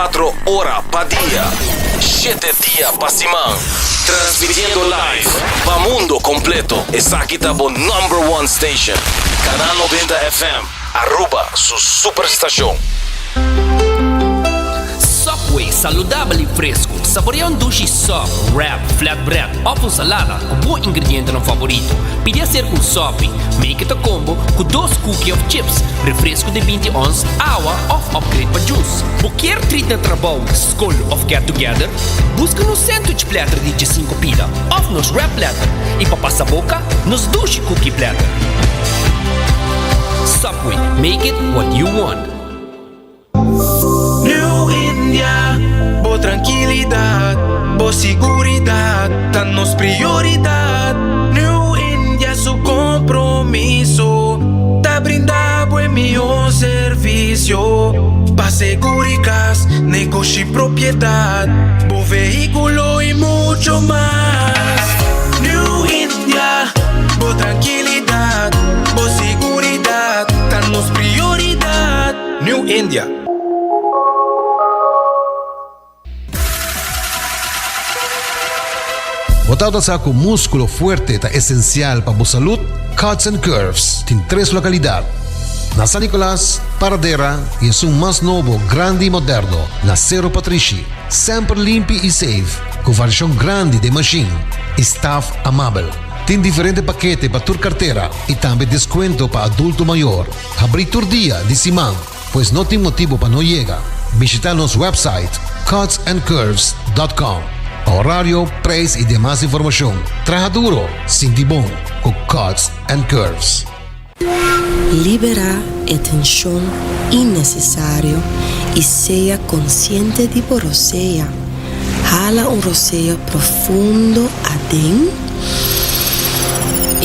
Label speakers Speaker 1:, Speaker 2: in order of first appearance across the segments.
Speaker 1: 24 ora pa dia, shete dia pa siman. Transmitiendo live pa mundo completo. Esaki ta bo number one station. Canal 90 FM, Aruba su superstacion.
Speaker 2: Subway, saludabel y fresco. Saborea un dushi sub, wrap, flatbread of un salada cu bo ingredientenan favorito. Pidi hacer un sopi. Make it a combo cu dos cookie of chips, refresco di 20 ons, awa of upgrade pa juice. Bo kier treat na trabou, scol of get together? Busca nos sandwich platter di 15 pida of nos wrap platter y pa pasa boca, nos dushi cookie platter. Subway, make it what you want.
Speaker 3: New India, bo trankilidat, bo siguridat ta nos prioridat. New India su kompromiso ta brinda bo e mihó servisio pa seguri kas, negoshi, propiedat, bo vehíkulo i mucho mas. New India, bo trankilidat, bo siguridat ta nos prioridat. New India.
Speaker 4: Bo tabata sa ku múskulo fuerte ta esensial pa bo salud? Cuts and Curves tin tres lokalidat, na San Nicolas, Paradera i esun mas nobo, grandi i moderno, na Sero Patrishi. Semper limpi i safe, ku variashon grandi den mashin i staf amabel. Tin diferente pakete pa tur kartera i tambe deskuento pa adulto mayor. Habrí tur dia di siman, pues no tin motibu pa no yega. Bishita nos website cutsandcurves.com pa horario, prijs i demas informashon. Traha duro, sinti bon ku Cuts and Curves.
Speaker 5: Liberá e tenshon innesesario i sea konsiente di bo rosea. Hala un rosea profundo aden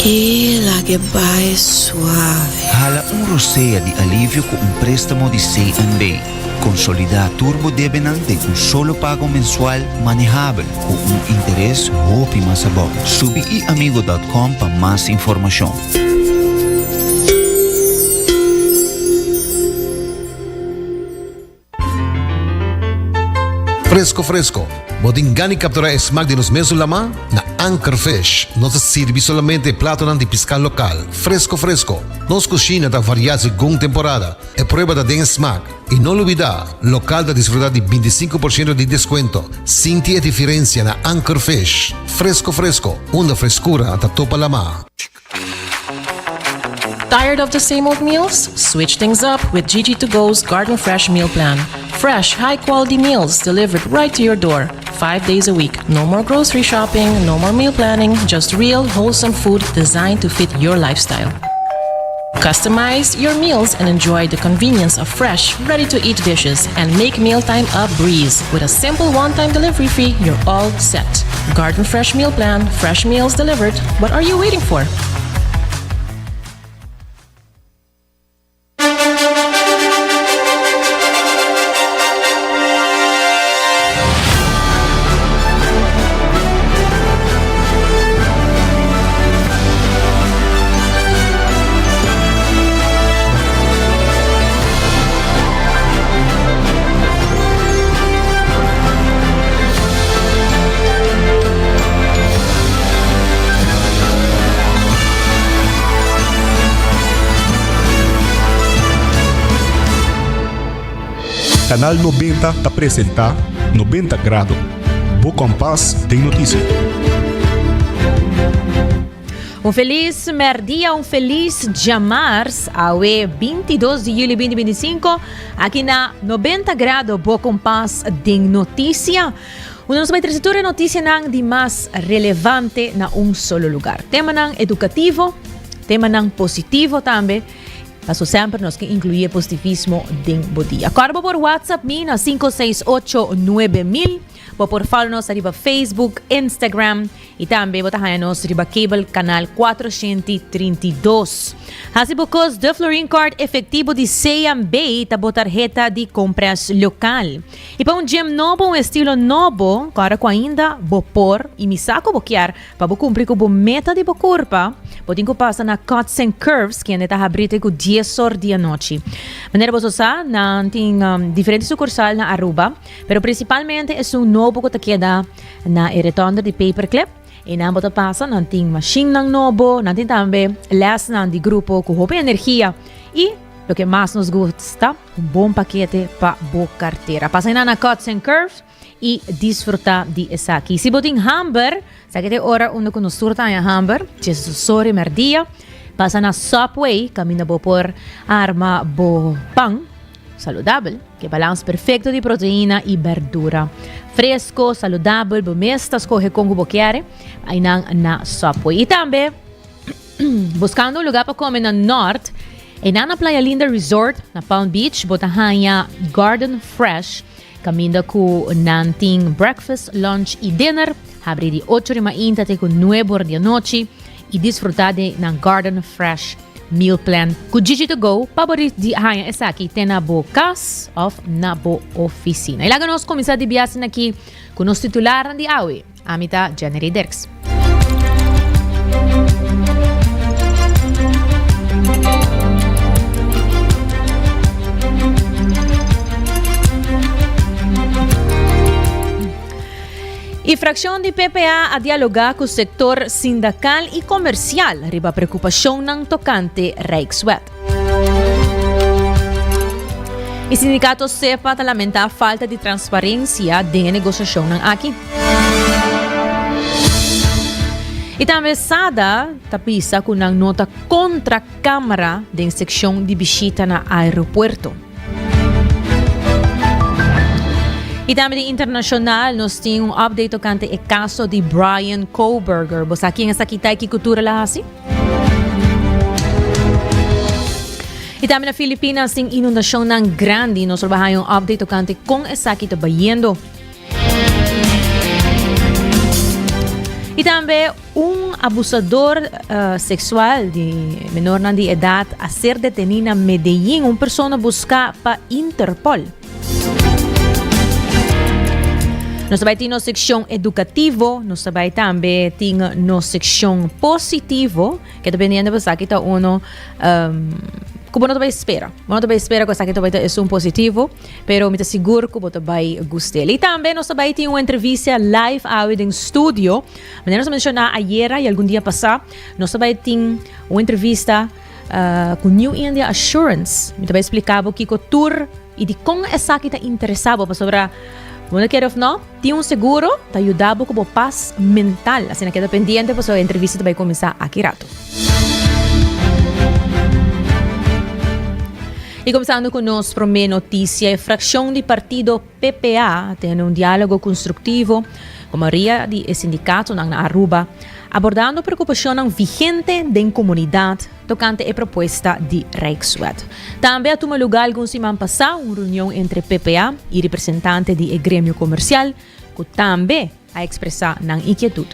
Speaker 5: i lag'e bai suave.
Speaker 6: Hala un rosea di alivio ku un préstamo di CNB. Konsolidá tur bo debenan den un solo pago mensual manehabel ku un interes hopi mas abou. Subi iamigo dòt kòm pa mas informashon.
Speaker 4: Fresco fresco, bo tin gana di captura e smaak di nos mesun lama? Na Anchor Fish nos ta sirbi solamente e platonan di pisca local, fresco fresco. Nos cushina ta varia segun temporada, e prueba ta den e smaak. Y no lubida, local ta disfruta di 25 por ciento di descuento. Sinti e diferencia na Anchor Fish. Fresco fresco, unda frescura ta topa lama.
Speaker 7: Tired of the same old meals? Switch things up with Gigi to Go's Garden Fresh Meal Plan. Fresh, high quality meals delivered right to your door, five days a week. No more grocery shopping, no more meal planning, just real, wholesome food designed to fit your lifestyle. Customize your meals and enjoy the convenience of fresh, ready to eat dishes and make mealtime a breeze. With a simple one time delivery fee, you're all set. Garden Fresh Meal Plan, fresh meals delivered. What are you waiting for?
Speaker 8: Canal 90 ta presenta 90 Grado, bo kompas den noticia.
Speaker 9: Un felis merdia, un felis djamars, awe 22 di juli 2025, aki na 90 Grado bo kompas den noticia. Unda nos bai trece tur e noticianan di mas relevante na un solo lugar. Temanan educativo, temanan positivo tambe. Paso semper nos ke inclui e positivismo den bo dia. Corda bo por WhatsApp mi na 568 9000. Bo por follow nos ariba Facebook, Instagram y tambe bo ta haya nos riba cable canal 432. Hasi bo cos De Florin Card efectivo di CMB ta bo tarheta di compras local. Y pa un gym nobo, un estilo nobo, cu ora cu ainda bo por y mi sa cu bo kier pa bo cumpli cu bo meta di bo curpa, bo tin cu pasa na Cuts and Curves kende ta habri te cu dies or di anochi. Manera boso sa, nan tin diferente sucursal na Aruba. Pero principalmente esun nobo cu ta keda na e retonde di Paperclip. Einan bo ta pasa, nan tin mashinnan nobo, nan tin tambe lesnan di grupo cu hopi energia y loke mas nos gusta, un bon pakete pa bo cartera. Pasa einan na Cuts and Curves y disfruta di esaki. Si bo tin hamber, sa ke ta e ora unda cu nos tur ta haña hamber, djesosora y merdia, pasa na Subway caminda bo por arma bo pan. Saludabel, ke balans perfecto di proteina y berdura. Fresco, saludabel, bo mes ta scoge con cu bo kier, aynan na Subway. Y tambe, buscando un lugar pa come na Noord, eynan na Playa Linda Resort, na Palm Beach, bo ta haya Garden Fresh, caminda cu nan tin breakfast, lunch y dinner, habri di ocho di mainta te cu nuebe or di anochi, y disfruta di nan Garden Fresh Meal plan cu Gigi to go pa bo di haña esaki te na bo cas of na bo oficina. Y laga nos cuminsa di biasen aki cu nos titularnan di awe. Ami ta Jennery Dirks. E fraccion di PPA a dialoga cu sector sindacal y comercial riba preocupacionnan tocante Rijkswet. E sindicato SEPA ta lamenta falta di transparencia den e negociacionnan aki. Y tambe SADA ta bisa cu nan no ta contra camera den seccion di bishita na aeropuerto. Y tambe di internacional nos tin un update tocante e caso di Brian Kohberger. Bo sa quién esaki ta y ki cultura la haci? Y tambe na Filipinas tin inundacionnan grandi. Nos lo baha un update tocante con esaki ta bayendo. Y tambe un abusador sexual di menornan di edad a ser deteni na Medellin, un persona busca pa Interpol. Nos ta bay tin nos seccion educativo, nos ta bay tambe tin nos seccion positivo, que ta pendiente pa esaki ta uno um, cu bo no ta bay spera. Bo no ta bay spera cu esaki ta bay ta esun positivo. Pero mi ta sigur ku bo ta bai gust'el. I tambe nos ta bai tin un entrevista live awe den studio. Manera nos a menshoná ayera i algun dia pasá, nos ta bai tin un entrevista ku New India Assurance. Mi ta bai splika bo kiko tur i dikon esaki ta interesá bo, pasobra bo no kere òf no, tin un seguro ta yuda bo ku bo pas mental. Asina keda pendiente pasobra e entrevista ta bai kuminsá aki rato. Y comenzando cu nos prome noticia, e fraccion di partido PPA a tene un dialogo constructivo cu mayoria di e sindicatonan na Aruba, abordando preocupacionnan vigente den comunidad tocante e propuesta di Rijkswet. Tambe a tuma lugar algun siman pasa un reunion entre PPA y representante di e gremio comercial cu tambe a ekspresá nan inkietut.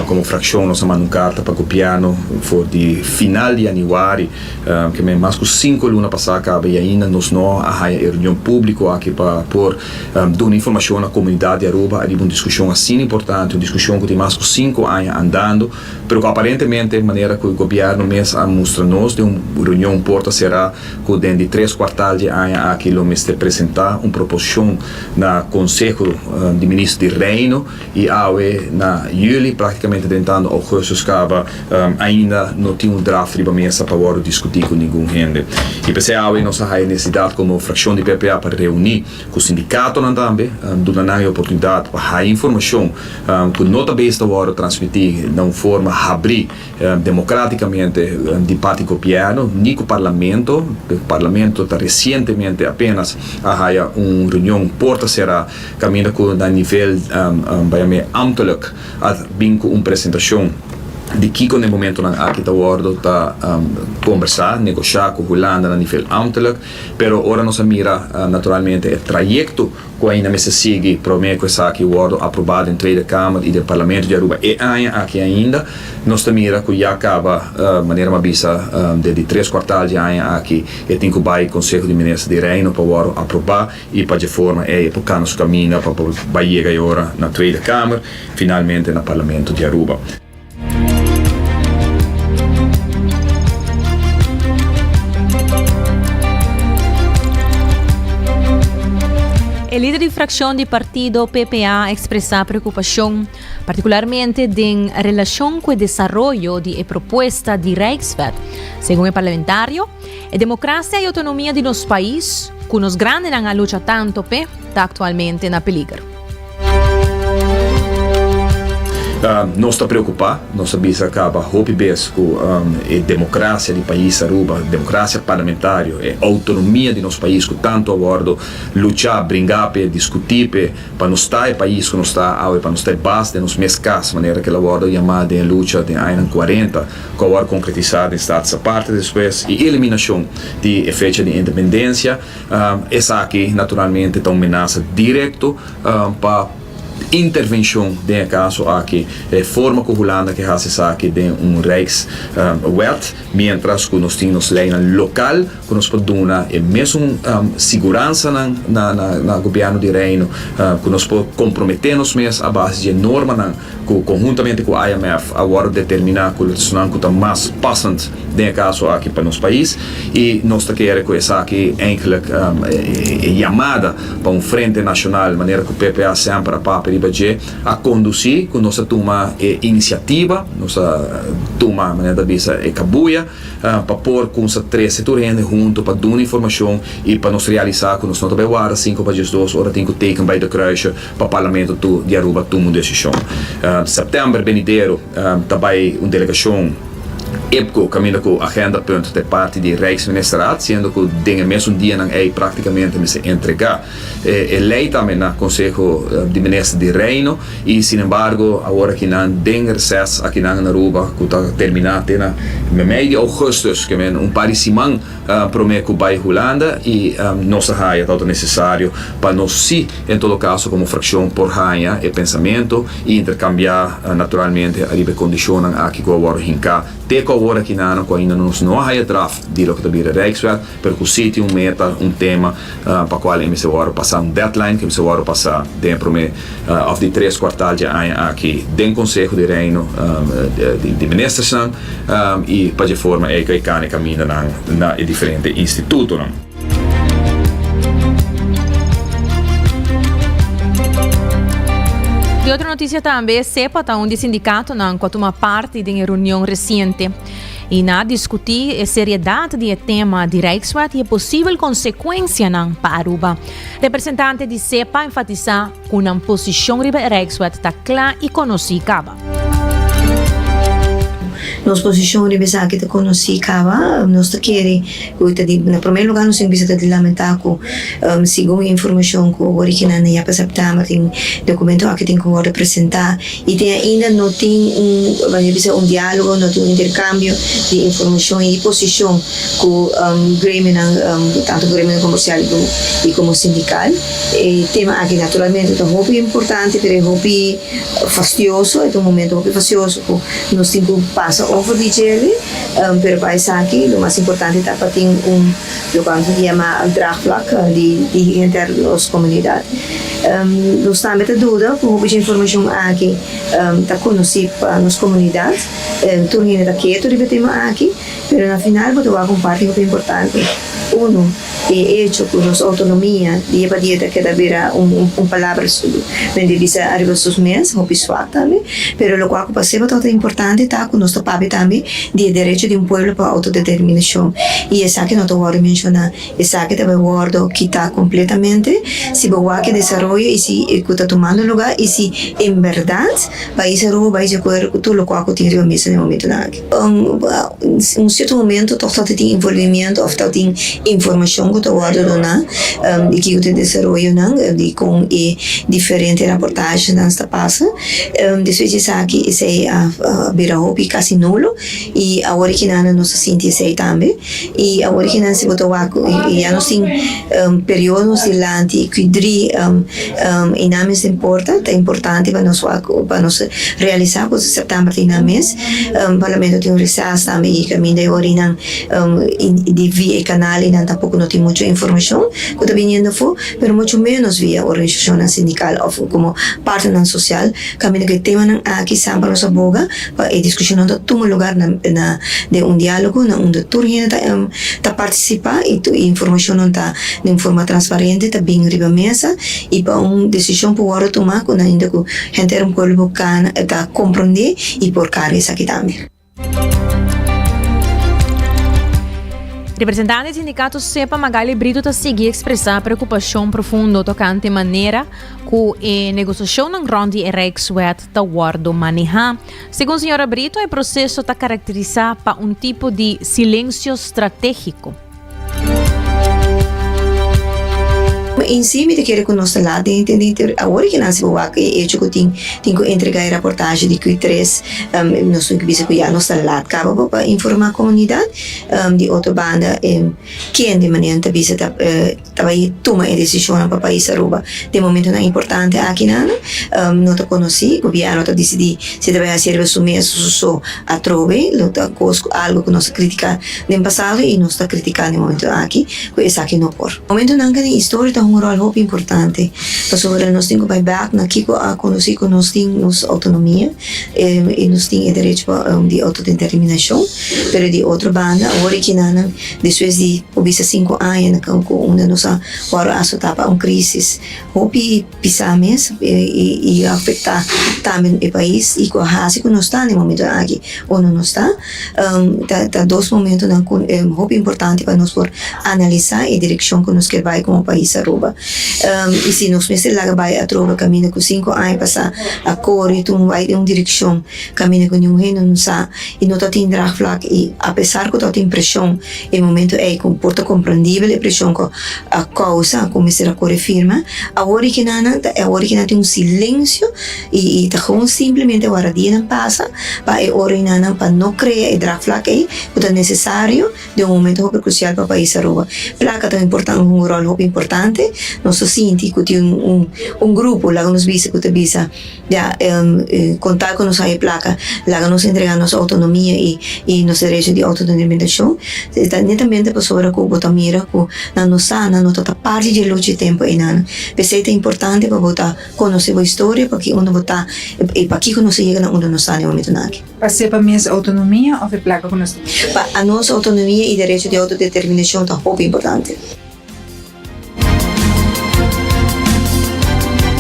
Speaker 10: Komo frakshon nos a manda un karta pa gobièrnu for di final di yanüari, ke men mas ku sinku luna pasá kaba i ainda nos no a haña e reunion públiko aki pa por duna informashon na komunidat di Aruba ariba un diskushon asina importante, un diskushon ku tin mas ku sinku aña andando, pero ku aparentemente manera ku gobièrnu mes a mustra nos den un reunion porta será ku den di tres kuartal di e aña aki lo mester presentá un proposishon na Konseho di Minister di Reino i awe na yüli, praktikamente drentando ougùstus kaba, ainda no tin un draft riba mesa pa wòrdu diskutí ku ningun hende. I p'esei awe nos a haña nesesidat komo frakshon di PPA pa reuní ku sindikatonan tambe, duna nan e oportunidat pa haña informashon ku no ta bes ta wòrdu transmití na un forma habrí democraticamente di parti gobierno ni cu parlamento. Parlamento ta recientemente apenas a haya un reunion porta cera caminda cu na nivel bayame ambtelijk a bin cu un presentacion. Di kiko na e momentonan aki ta wordo ta kombersá, negoshá ku Hulanda na nivel ambtelijk, pero ora nos a mira naturalmente e trayekto ku ainda mester sigui promé ku esaki wordo aprobá den Tweede Kamer i den Parlamento di Aruba e aña aki ainda, nos ta mira ku ya kaba, manera mi a bisa, den di tres kuartal di aña aki e tin ku bai Konseho di Minister di Reino pa wordo aprobá i pa dje forma ei e por kana su kaminda pa por bai yega e ora na Tweede Kamer. Finalmente na Parlamento di Aruba.
Speaker 9: E lider di fraccion di partido PPA a expresa preocupacion, particularmente den relacion cu e desaroyo di e propuesta di Rijkswet. Segun e parlamentario, e democracia y autonomia di nos pais, cu nos grandenan a lucha tanto p'e, ta actualmente na peliger.
Speaker 10: Nos ta preocupa, nos a bisa caba hopi bes cu e democracia di pais Aruba, democracia parlamentario, e autonomia di nos pais cu tanto a wordo lucha, bringa p'e, discuti p'e, pa nos ta e pais cu nos ta awe, pa nos ta e bas den nos mes cas, manera cu el a wordo yama den e lucha den añanan cuarenta, cu a wordo concretisa den Status Aparte despues y eliminacion di e fecha di independencia. Esaki naturalmente ta un menasa directo pa intervencion den e caso aki, e forma cu Hulanda ke haci esaki den un Rijkswet, mientras cu nos tin nos leynan local cu nos por duna e mesun siguransanan na gobierno di Reino, cu nos por compromete nos mes a base di e normanan cu conhuntamente cu IMF a wordo determina cu esnan cu ta mas passend den e caso aki pa nos pais y nos ta kere cu esaki eigenlijk e yamada pa un frente nacional manera cu PPA semper a papia riba dje a conduci cu nos a tuma e iniciativa, nos a tuma manera ta bisa e cabuya pa por cunsa trece tur hende hunto pa duna informacion y pa nos realisa cu nos no ta bay warda cinco pa diesdos ora tin cu teken bay de kruisje pa Parlamento tu di Aruba tuma un desishon. Sèptèmber benidero ta bai un delegashon IPCO kaminda ku agendapunt ta e parti di Rijksministerraad, siendo ku den e mesun dianan ei praktikamente mester entregá e lei tambe na Konseho di Minister di Reino i sinembargo awor akinan den reses akinan na Aruba ku ta terminá te na mei di ougùstùs, ke men un par di siman. Promé ku bai Hulanda i nos a haya tabata nesesario pa nos si en todo kaso komo frakshon por haña e pensamentu i interkambiá naturalmente ariba e kondishonnan aki ku a wòrdu hinká te ku awor aki nan ku ainda nos no a haya draft di loke ta bira Rijkswet pero ku si tin un meta un tema pa kual e mester wòrdu pasá un deadline ku e mester wòrdu pasá den e promé òf di tres kuartal dje aña aki den Konseho di Reino di Ministersnan. I pa dje forma ei ku e kane kamindanan na e diferente institutonan.
Speaker 9: Di otro notisia tambe, SEPA ta un di sindikatonan ku a tuma parti den e reunion resiente i nan a diskutí e seriedat di e tema di Rijkswet i e posibel konsekuensianan pa Aruba. Representante di SEPA a enfatisá ku nan posishon riba e Rijkswet ta kla i konosí kaba.
Speaker 5: Nos posishon riba esaki ta konosí kaba. Nos ta kere ku ta di, na promé lugá nos tin bisa ta di lamentá ku segun e informashon ku awor kinan na ya pa sèptèmber tin dokumento aki tin ku wòrdu presentá i te ainda no tin un, ban bisa un diálogo, no tin un interkambio di informashon i di posishon ku gremionan, tantu gremionan komersial i komo sindikal. E tema aki naturalmente ta hopi importante pero e hopi fastioso, e ta un momento hopi fastioso ku nos tin ku pasa over di djele, pero pa esaki lo mas importante ta pa tin un loke nos ta yama draagvlak di di henter nos komunidat. Nos tambe ta duda ku hopi dje informashon aki ta konosí pa nos komunidat, tur hende ta ketu riba e tema aki, pero na final bo ta wak un parti hopi importante, unu. E echo ku nos outonomia dia pa dia ta keda bira un palabra men di bisa ariba sus mes, hopi swak tambe, pero lokual ku pa seba tabata importante ta ku nos ta papia tambe di e derecho di un pueblo pa outodeterminashon i esaki no ta wòrdu menshoná, esaki ta bai wòrdu kitá kompletamente si bo wak e desaroyo i si ku ta tumando lugá i si en bèrdat pais Aruba bai di akuerdo ku tur lokual ku tin riba mesa den momentunan aki. Un sierto momento toch ta tin envolvimiento of ta tin informacion. ku ta wòrdu doná di kiko ta e desaroyonan, di kon e diferente raportahenan sta pasa. Despues di esaki esei a bira hopi kasi nulo i awor e kinan nos ta sinti esei tambe. I awor e kinan si bo ta wak ya nos tin periodo nos dilanti ku dri i nan mes ta importa, ta importante pa nos wak pa nos realisa ku sèptèmber tin nan mes. Parlamento tin un reses tambe i kaminda e orinan di via e kanal i nan tampoko no tin muchu informashon ku ta biniendo afó, pero muchu ménos via organisashonnan sindikal òf komo partnernan sosial kaminda ku e temanan aki semper nos a boga pa e diskushonnan ta tuma lugar na na den un diálogo na unda tur hende ta ta partisipá i tur e informashonnan ta den un forma transparente ta bin riba mesa i pa un desishon por wòrdu tumá ku na inda ku henter un pueblo por kana ta komprondé i por karga esaki tambe.
Speaker 9: Representante di sindikato SEPA Magali Brito ta sigui ekspresá preokupashon profundo tokante manera ku e negosiashonnan rònt di e Rijkswet ta wòrdu manehá. Segun señora Brito e proseso ta karakterisá pa un tipo di silensio stratégiko.
Speaker 5: En si mi ta kere ku nos ta laat den den den awor ki nan si bo wak e echo ku tin tin ku entrega e raportahe di Q tres nos tin ku bisa ku ya nos ta laat kaba pa pa informa komunidat. Di otro banda ken di manera ta bisa ta ta bai tuma e desishonnan pa pais Aruba den momentonan importante aki nan no ta konosí. Gobièrnu ta disidí si ta bai hasi riba su mes su so atrobe lo ta kos ku algu ku nos a kritiká den pasado i nos ta kritiká den momento aki ku esaki no por. Momentonan ku den historia ta hunga un ròl hopi importante pasobra nos tin ku bai bèk na kiko a kondusí ku nos tin nos outonomia i nos tin e derecho pa di outodeterminashon pero di otro banda awor e kinanan despues di por bisa sinku aña na ku unda nos a wòrdu asotá pa un krísis hopi pisá mes i a afektá tambe e pais i ku a hasi ku nos ta na e momentu aki unda nos ta. Ta dos momentunan ku hopi importante pa nos por analisá e direkshon ku nos kier bai komo pais Aruba. I si nos mester laga bai atrobe kaminda ku sinku aña pasá a kore tun bai den un direkshon kaminda ku niun hende no sa i no ta tin draagvlak i apesar ku tabatin preshon e momento ei ku por ta komprendibel e preshon ku a kousa ku mester a kore firma, awor di kinanan ta awor di kinan tin un silensio i i ta gewoon simplemente wara dianan pasa pa e ora einanan pa no krea e draagvlak ei ku ta nesesario den un momento hopi krusial pa pais Aruba. Plaka ta un ròl hopi importante, nos ta sinti ku tin un un grupo laga nos bisa ku ta bisa. Ya, con tal cu nos haya placa, laga nos entrega nos autonomia y y nos derecho di autodeterminacion. Ta netamente pasobra cu bo ta mira cu nan no sa, nan no ta ta parti dje lucha e tempo eynan. P'esey ta importante pa bo ta conoce bo historia, pa ki unda bo ta y pakico nos a yega na unda nos ta na e momentonan aki.
Speaker 11: Pa sepa mes autonomia of e placa cu nos ta mester?
Speaker 5: Pa anos autonomia y derecho di autodeterminacion ta hopi importante.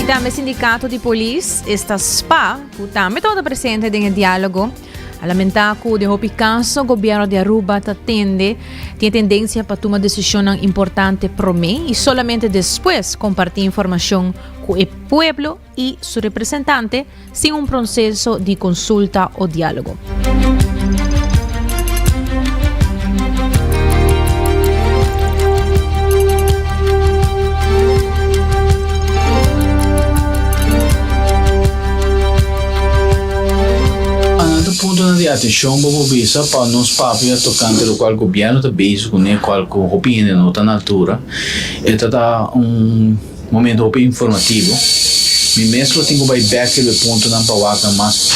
Speaker 9: Y tambe sindicato di polis, esta spa, cu tambe tabata presente den e dialogo, a lamenta cu den hopi caso gobierno di Aruba ta tende, tin e tendencia pa tuma decisionnan importante prome y solamente despues comparti informacion cu e pueblo y su representante sin un proceso di consulta o dialogo.
Speaker 12: Anto puntonan di atencion bo por bisa pa nos papia tocante locual gobierno ta bezig cune cual cu hopi hende no ta na altura. E ta ta un. Momento hopi informativo. Mi mes lo tin cu bay bek riba e puntonan pa wak nan mas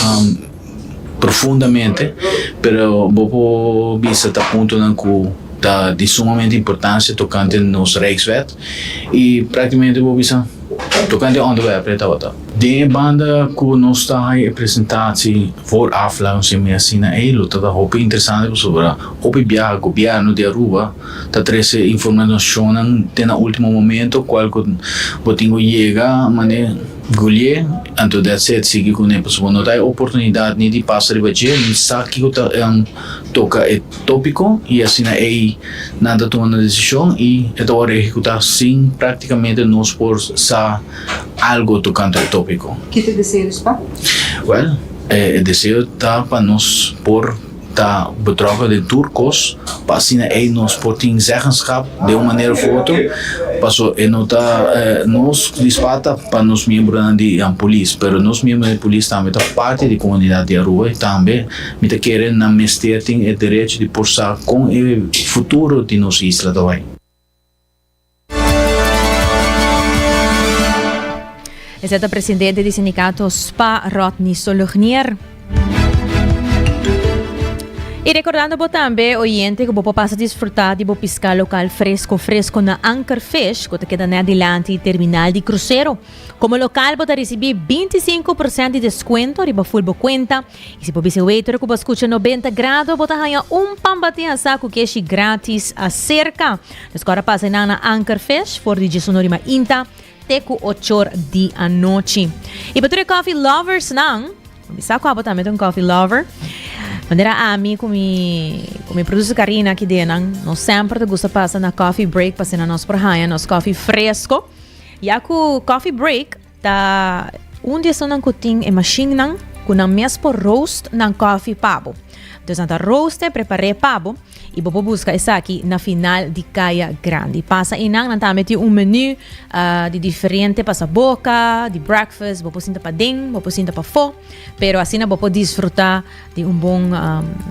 Speaker 12: profundamente, pero bo por bisa ta puntonan cu ta di sumamente importancia tocante nos Rijkswet y practicamente bo bisa tocante onderwerp e tabata. Den e banda cu nos ta hay e presentatie vooraf, laga nos yama asina, ey lo ta ta hopi interesante pasobra hopi biaha gobierno di Aruba, Ta trece informacionnan te na ultimo momento cual cu bo tin cu yega mane gulie anto that's it sigui cune pasobra bo no ta hay oportunidad ni di pasa riba dje ni sa kico ta toca e topico y asina ey nan ta tuma nan decision y e ta worde ehecuta sin practicamente nos por sa algo tocante e topico.
Speaker 11: Ki ta e deseo di spa?
Speaker 12: Well e deseo ta pa nos por. ta betrokken den tur kos pa asina ei nos por tin zeggenschap den un manera of otro paso e no ta nos di spa ta pa nos miembronan di polis pero nos miembronan di polis tambe ta parti di comunidad di Aruba y tambe mi ta kere nan mester tin e derecho di por sa con e futuro di nos isla ta bay.
Speaker 9: Esei ta presidente di sindicato spa Rodney Solognier. Y recordando bo tambe, oyente, cu bo por pasa disfruta di bo pisca local fresco fresco na Anchor Fish, cu ta keda net dilanti terminal di crucero. Como local bo ta ricibi 25% di descuento riba full bo cuenta. Y si bo bisa e waiter cu bo a scucha 90 grado, bo ta haya un pan bati asa cu keshi gratis acerca. Dus cu ora pasa enan na Anchor Fish for di diesuno di mainta te cu ochor di anochi. Y pa tur e coffee lovers nan, mi sa cu abo tambe ta un coffee lover, manera ami cu mi cu mi producer Karina aki denan, nos semper ta gusta pasa na coffee break pa asina nos por haya nos coffee fresco. Ya cu coffee break Ta un di esunnan ku tin e mashinnan ku nan mes por roast nan kòfi pa bo. Dus nan ta roast e, prepar'é pa bo i bo por buska esaki na final di Kaya Grandi. Pasa einan, nan tambe tin un menu di diferente pasaboka, di breakfast, bo por sinta paden, bo por sinta pafó, pero asina bo por disfruta di un bon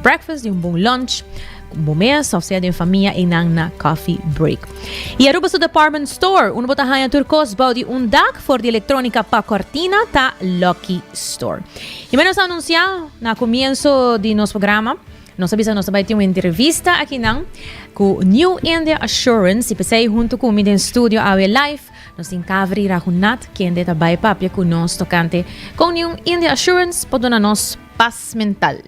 Speaker 9: breakfast, di un bon lunch ku bo mes of sea den famia einan na Coffee Break. Y Aruba su department store, unda bo ta haña tur kos bou di un dak, for di electronica pa cortina, ta Lucky Store. Y men nos a anuncia na comienzo di nos programa, nos a bisa nos ta bai tin un entrevista akinan cu New India Assurance y p'esey hunto cu mi den studio awe live nos tin Kaveri Raghunath kende ta bai papia cu nos tocante con New India Assurance por duna nos pas mental.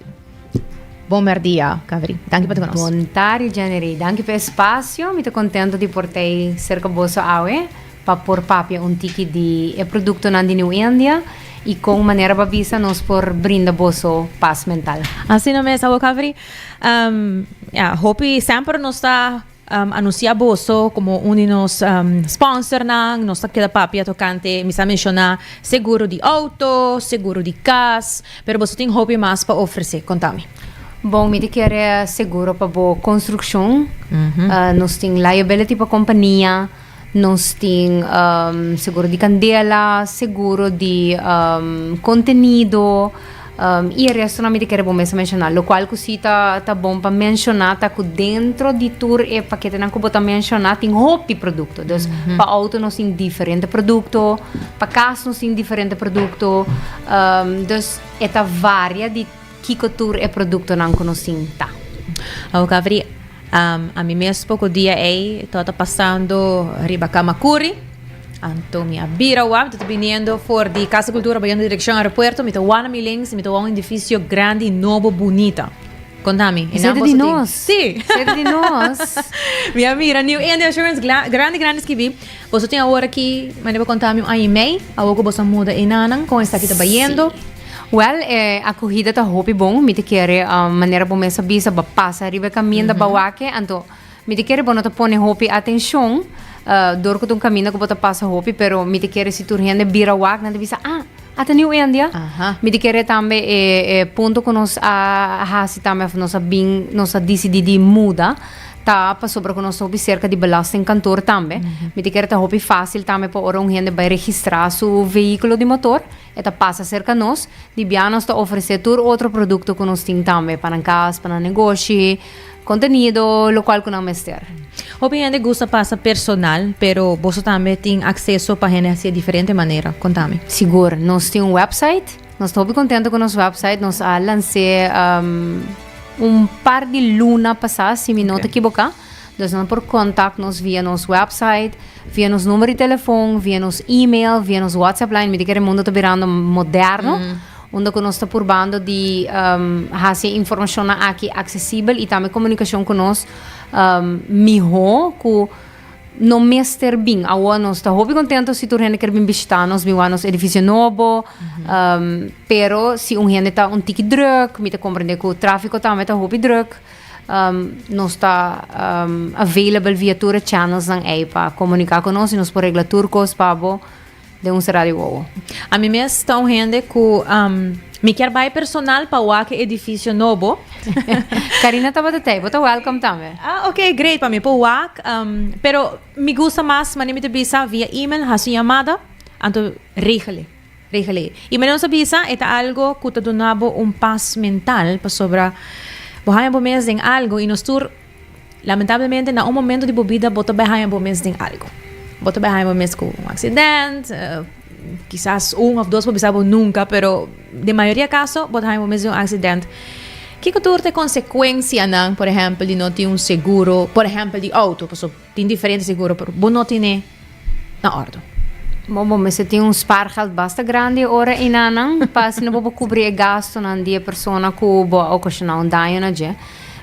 Speaker 9: Bon merdia, Kaveri. Danki pa ta ku nos.
Speaker 13: Bon tardi, Jennery. Danki pa e spasio. Mi ta kontento di por ta ei serka boso awe pa por papia un tiki di e produktonan di New India i kon manera pa bisa nos por brinda boso pas mental.
Speaker 9: Asina mes, awo Kaveri. Ya, hopi semper nos ta Anuncia boso como un di nos sponsornan. Nos ta keda papia tocante, mi sa menciona seguro di auto, seguro di cas, pero boso tin hopi mas pa ofrece. Conta mi.
Speaker 13: Bon, mi ta kere seguro pa bo construccion. Nos tin liability pa compania, nos tin seguro di candela, seguro di contenido. I e restonan mi ta kere bo mes a menshoná. Lokual ku si ta ta bon pa menshoná ta ku dentro di tur e paketenan ku bo ta menshoná tin hopi produkto. Dus pa outo nos tin diferente produkto, pa kas nos tin diferente produkto. Dus e ta varia di kiko tur e produktonan ku nos tin ta.
Speaker 9: Awor Kaveri, ami mes poko dia ei tabata pasando riba Kamakuri. Anto mi a bira wak, mi ta biniendo for di Casa Cultura bayendo direccion aeropuerto, mi ta wak na mi links, mi ta wak un edificio grandi, nobo, bunita. Conta mi,
Speaker 13: Esei ta di nos.
Speaker 9: Sí.
Speaker 13: Esei ta di nos.
Speaker 9: Mi a mira New India Assurance grandi, grandi skibi. Boso tin awor aki, manera bo conta mi, un aña y mei, awor cu boso a muda enanan, con esaki ta bayendo?
Speaker 13: Sí. Wel, e acogida ta hopi bon, mi ta kere, manera bo mes a bisa, bo a pasa riba e caminda, bo a wak e, anto Mi ta kere bo no ta pone hopi atencion, dor cu ta un caminda cu bo ta pasa hopi, pero mi ta kere si tur hende bira wak, nan ta bisa, ah, ata New India. Mi ta kere tambe e, e punto cu nos a haci tambe, of nos a bin, nos a dicidi di muda, ta pasobra cu nos ta hopi cerca di belastingkantoor tambe. Mi ta kere ta hopi facil tambe pa ora un hende bay registra su vehiculo di motor, e ta pasa cerca nos. Di bia nos ta ofrece tur otro producto cu nos tin tambe, pa nan cas, pa nan negoshi. Contenido, locual cu nan mester.
Speaker 9: Hopi hende gusta pasa personal, pero boso tambe tin acceso pa hende hacié diferente manera. Contami.
Speaker 13: Sigur. Nos tin un website. Nos ta hopi contento cu nos website. Nos a lanc'é un par di luna pasá, si mi no ta ekiboká. Dus nan por contact nos via nos website, via nos number di telefon, via nos email, via nos WhatsApp line. Mi ta kere mundo ta birando moderno. Unda ku nos ta purbando di hasi e informashonnan aki aksesibel i tambe komunikashon ku nos mihó ku no mester bin. Awor nos ta hopi kontento si tur hende ker bin bishitá nos, bin wak nos edifisio nobo, pero si un hende ta un tiki drùk, mi ta komprendé ku tráfiko tambe ta hopi drùk, nos ta available via tur e channelsnan ei pa komuniká ku nos i nos por regla tur kos pa bo. Den un será di wowo.
Speaker 9: Ami mes ta un hende ku mi kier bai personal pa wak e edifisio nobo.
Speaker 13: Karina tabata tei, bo ta welcome tambe.
Speaker 9: Ah, ok, great, pa mi por wak. Pero mi gusta mas manera mi ta bisa via email, hasi un yamada, anto regel e, regel e. Y manera nos a bisa, e ta algo cu ta duna bo un pas mental, pasobra bo haña bo mes den algo y nos tur lamentablemente na un momento di bo bida bo ta bay haña bo mes den algo. Bo ta bay haña bo mes cu un accident, kisas un of dos por bisa bo nunca, pero den mayoria caso bo ta haña bo mes den un accident. Kico tur ta e consecuencianan, por ehempel, di no tin un seguro, por ehempel di auto, pasobra tin diferente seguro, pero bo no tine na ordo?
Speaker 13: Bo bo mester tin un spaargeld basta grandi ora enanan pa asina bo por cubri e gastonan di e persona cu bo a ocasiona un daño na dje.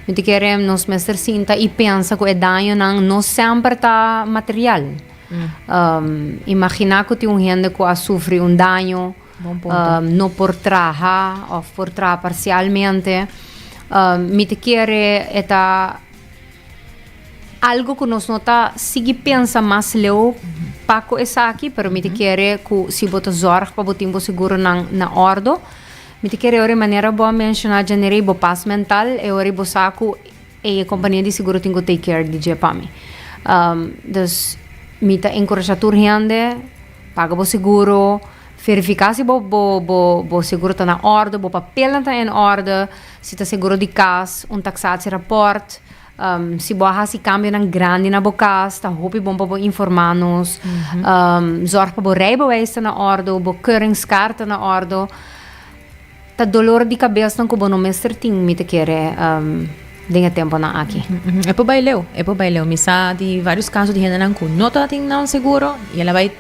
Speaker 13: Mi ta kere nos mester sinta y pensa cu e dañonan no semper ta material. Imagina cu tin un hende cu a sufri un daño, no por traha of por traha parcialmente. Mi ta kere e ta algo cu nos no ta sigui pensa mas leu pa cu esaki, pero mi ta kere cu si bo ta zorg pa bo tin bo seguronan na ordo. Mi ta kere ora e manera bo a menciona Janerey bo pas mental e ora bo sa cu e compania di seguro tin cu take care di dje pa mi. Dus mi ta encourasha tur hende paga bo seguro, verifica si bo bo bo bo seguro ta na orde, bo papelnan ta in orde, si ta seguro di cas, un taxatierapport. Si bo a hasi kambionan grandi na bo kas, ta hopi bon pa bo informá nos. Zòrg pa bo rijbewijs ta na òrdu, bo keuringskaart ta na òrdu. Ta dolor di kabesnan ku bo no mester tin, mi ta kere, den e temponan aki.
Speaker 9: E por bai leu, e por bai leu. Mi sa di vários kaso di hendenan ku no tabatin nan seguro i el a bai.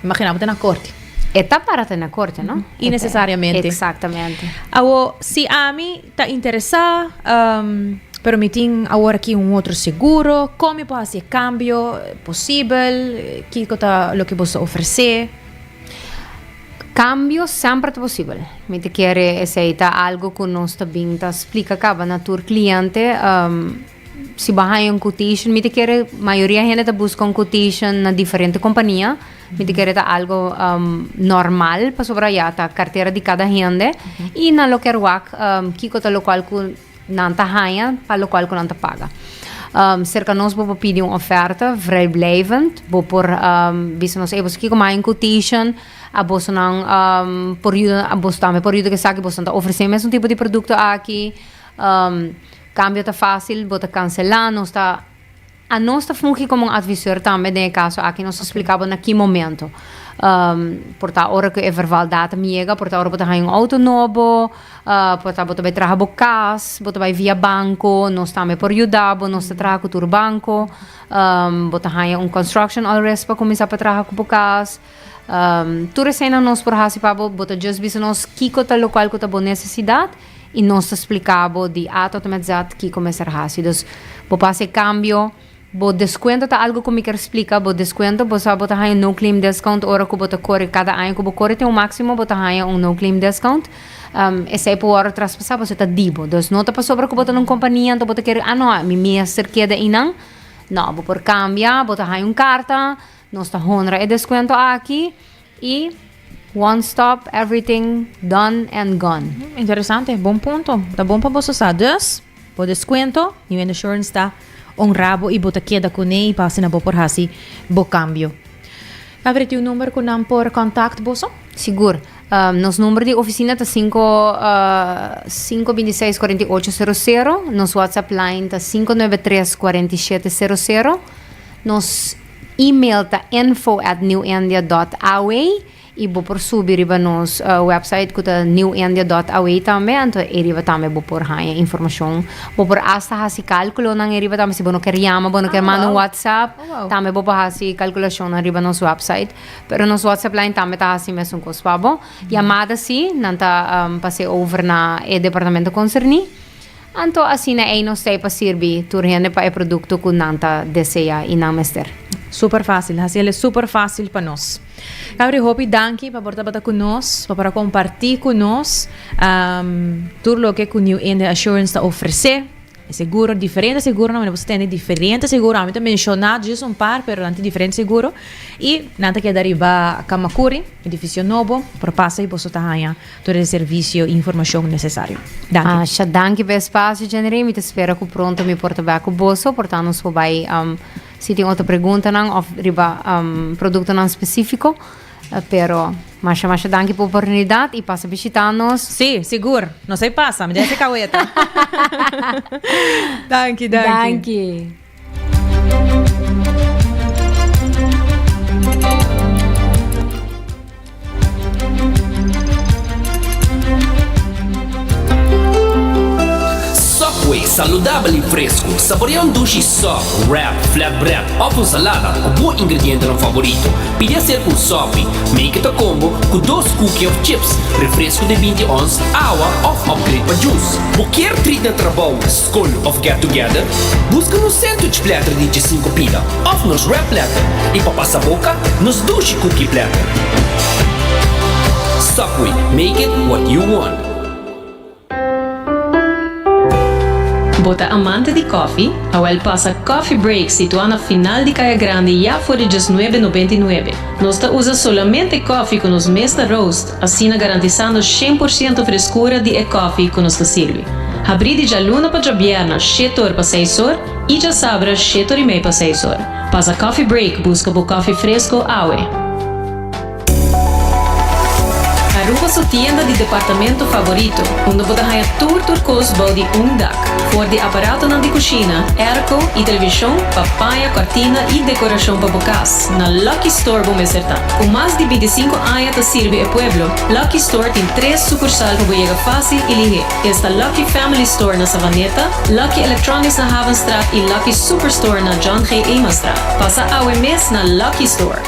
Speaker 9: Imagina bo ta na korte.
Speaker 13: E ta para ta na korte, no?
Speaker 9: Innecesariamente.
Speaker 13: Exactamente.
Speaker 9: Awo, si ami ta interesa, pero mi tin awor aki un otro seguro, kon mi por hasi e kambio posibel? Kiko ta loke boso ta ofresé?
Speaker 13: Kambio semper ta posibel. Mi ta kere esei ta algo ku nos ta bin ta splika kaba na tur kliente. Si bo a haña un quotation, mi ta kere mayoria hende ta buska un quotation na diferente kompania. Mi ta kere ta algo normal pasobra ya ta kartera di kada hende i nan lo kier wak kiko ta lokual ku nan ta haña pa lokual ku nan ta paga. Serka nos bo por pidi un oferta vrijblijvend. Bo por bisa nos, ey boso kiko mi a haña un quotation, abosonan por yuda, boso tambe por yuda ku esaki, boso ta ofresé mesun tipo di produkto aki. Cambio ta facil, bo ta cancela, nos ta a nos ta fungi como un adviseur tambe den e caso aki, nos ta splica bo na ki momento. Por ta ora cu e vervaldatum yega, por ta ora bo ta haña un auto nobo, por ta bo ta bay traha bo cas, bo ta bay via banco, nos tambe por yuda bo, nos ta traha cu tur banco, bo ta haña un construction all risk pa cuminsa pa traha cu bo cas. Tur eseinan nos por haci pa bo, bo ta just bisa nos kico ta locual cu ta bo necesidad. I nos ta splika bo di A tot en met Z kiko mester hasi. Dus bo por hasi e kambio, bo deskuento ta algu ku mi ker splika, bo deskuento bo sa bo ta haña no claim discount ora ku bo ta kore kada aña ku bo kore tin un máksimo bo ta haña un no claim discount. Esei por wòrdu traspasá pasobra ta di bo. Dus no ta pasobra ku bo ta na un kompania anto bo ta kere ah no mi mester keda einan. No, bo por kambia, bo ta haña un karta, nos ta honra e deskuento aki. I one stop everything done and gone.
Speaker 9: Interesante, bon punto. Ta bon pa boso sa. Dus, bo descuento, New End Assurance ta honra bo y bo ta keda cune y pa asina bo por haci bo cambio. Gabriel, tin un number cu nan por contact boso?
Speaker 13: Sigur. Nos number di oficina ta cinco, 526 4800. Nos WhatsApp line ta 593 4700. Nos Email ta info at newindia dot aw i bo por subi riba nos website ku ta newindia dot aw tambe anto e riba tambe bo por haña informashon. Bo por asta hasi kalkulonan e riba tambe si bo no ker yama bo no ker manda un whatsapp tambe bo por hasi kalkulashonnan riba nos website. Pero nos whatsapp line tambe ta hasi mesun kos pa bo. Yamada si nan ta pas'é over na e departamento konserní. Anto asina ei nos ta ei pa sirbi tur hende pa e produkto ku nan ta desea i nan mester.
Speaker 9: Super fácil, hasi el e super fácil pa nos. Gabri hopi danki pa por tabata ku nos, pa por a kompartí ku nos tur loke ku New India Assurance ta ofresé. E seguro, diferente seguronan, bo por tende diferente seguro. Ami ta menciona djis un par, pero nan tin diferente seguro. Y nan ta keda riba Camacuri, edificio nobo. Por pasa y boso ta haña tur e servicio y informacion necesario. Danki.
Speaker 13: Asha, danki pa e espacio, Jenny. Mi ta spera cu pronto mi por ta bek cu boso, por ta nos por bay si tin otro preguntanan of riba productonan specifico. Pero masha masha danki pa oportunidad y pasa bishita nos.
Speaker 9: Sí, sigur. Nos ei pasa. Mi debe ser caweta. Danki, danki.
Speaker 13: Danki.
Speaker 2: Subway, saludabel y fresco. Saborea un dushi sub, wrap, flatbread of un salada cu bo ingredientenan favorito. Pidi hacer un sopi. Make it a combo cu dos cookie of chips, refresco di 20 ons, awa of upgrade pa juice. Bo kier treat na trabou, scol of get together? Busca nos sandwich platter di 15 pida of nos wrap platter y pa pasa boca, nos dushi cookie platter. Subway, make it what you want.
Speaker 7: Bo ta amante di koffie? Awel pasa Coffee Break situá na final di Kaya Grandi ya for di djesnuebe nobenta i nuebe. Nos ta usa solamente koffie ku nos mes ta roast, asina garantisando 100% freskura di e koffie ku nos ta sirbi. Habrí di djaluna pa djabièrna shete or pa seis or i djasabra shete or i mei pa seis or. Pasa Coffee Break buska bo koffie fresko awe. Aruba su tienda di departamento favorito, unda bo ta haña tur tur kos bou di un dak. For di aparatonan di kushina, airco i televishon pa paña, kòrtina i dekorashon pa bo kas, na Lucky Store bo mester ta. Ku mas di bintisinku aña ta sirbi e pueblo, Lucky Store tin tres sukursal pa bo yega fásil i lihé. Esta Lucky Family Store na Savaneta, Lucky Electronics na Havenstraat i Lucky Superstore na John G. Emanstraat. Pasa awe mes na Lucky Store!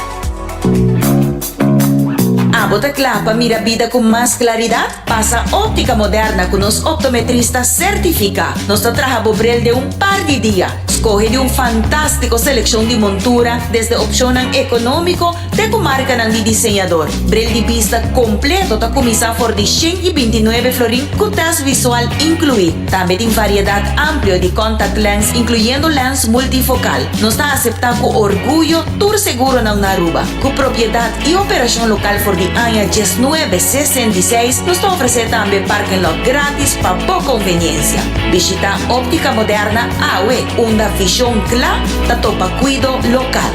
Speaker 14: Abo ta kla pa mira bida ku mas klaridat? Pasa Óptica Moderna ku nos optometrista sertifiká. Nos ta traha bo bril den un par di dia. Skohe di un fantástiko selekshon di montura, desde opshonnan ekonómiko te ku markanan di diseñador. Bril di bista kompleto ta kuminsá for di 129 florin ku tèst visual inkluí. Tambe tin variedat amplio di contact lens inkluyendo lens multifokal. Nos ta aseptá ku orguyo tur seguronan na Aruba. Ku propiedat i operashon lokal for di aña 1966, nos ta ofresé tambe parking lot grátis pa bo konveniensia. Bishitá Óptica Moderna awe, unda vishon kla ta topa kuido lokal.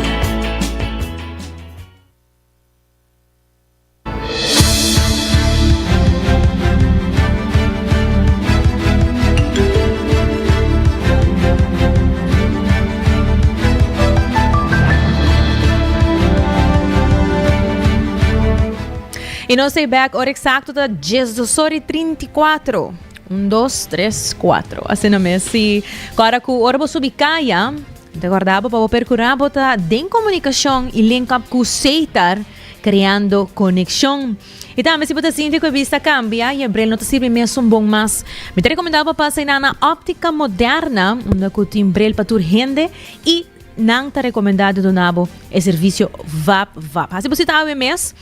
Speaker 9: Y nos ta back ora exacto ta 12 ora y 34. 1, 2, 3, 4. Asina mes. Si, ora cu ora bo subi caya, te guarda bo pa bo percura bo ta den comunicacion y link up cu Seitar. Creando conexion. Y tambe si bo ta sinti cu e bista cambia y e bril no ta sirbi mesun bon mas, mi ta recomenda bo pasa einan na Optica Moderna, unda cu tin bril pa tur hende y nan ta recomenda di duna bo e servicio vap vap. Haci bo cita awe mes,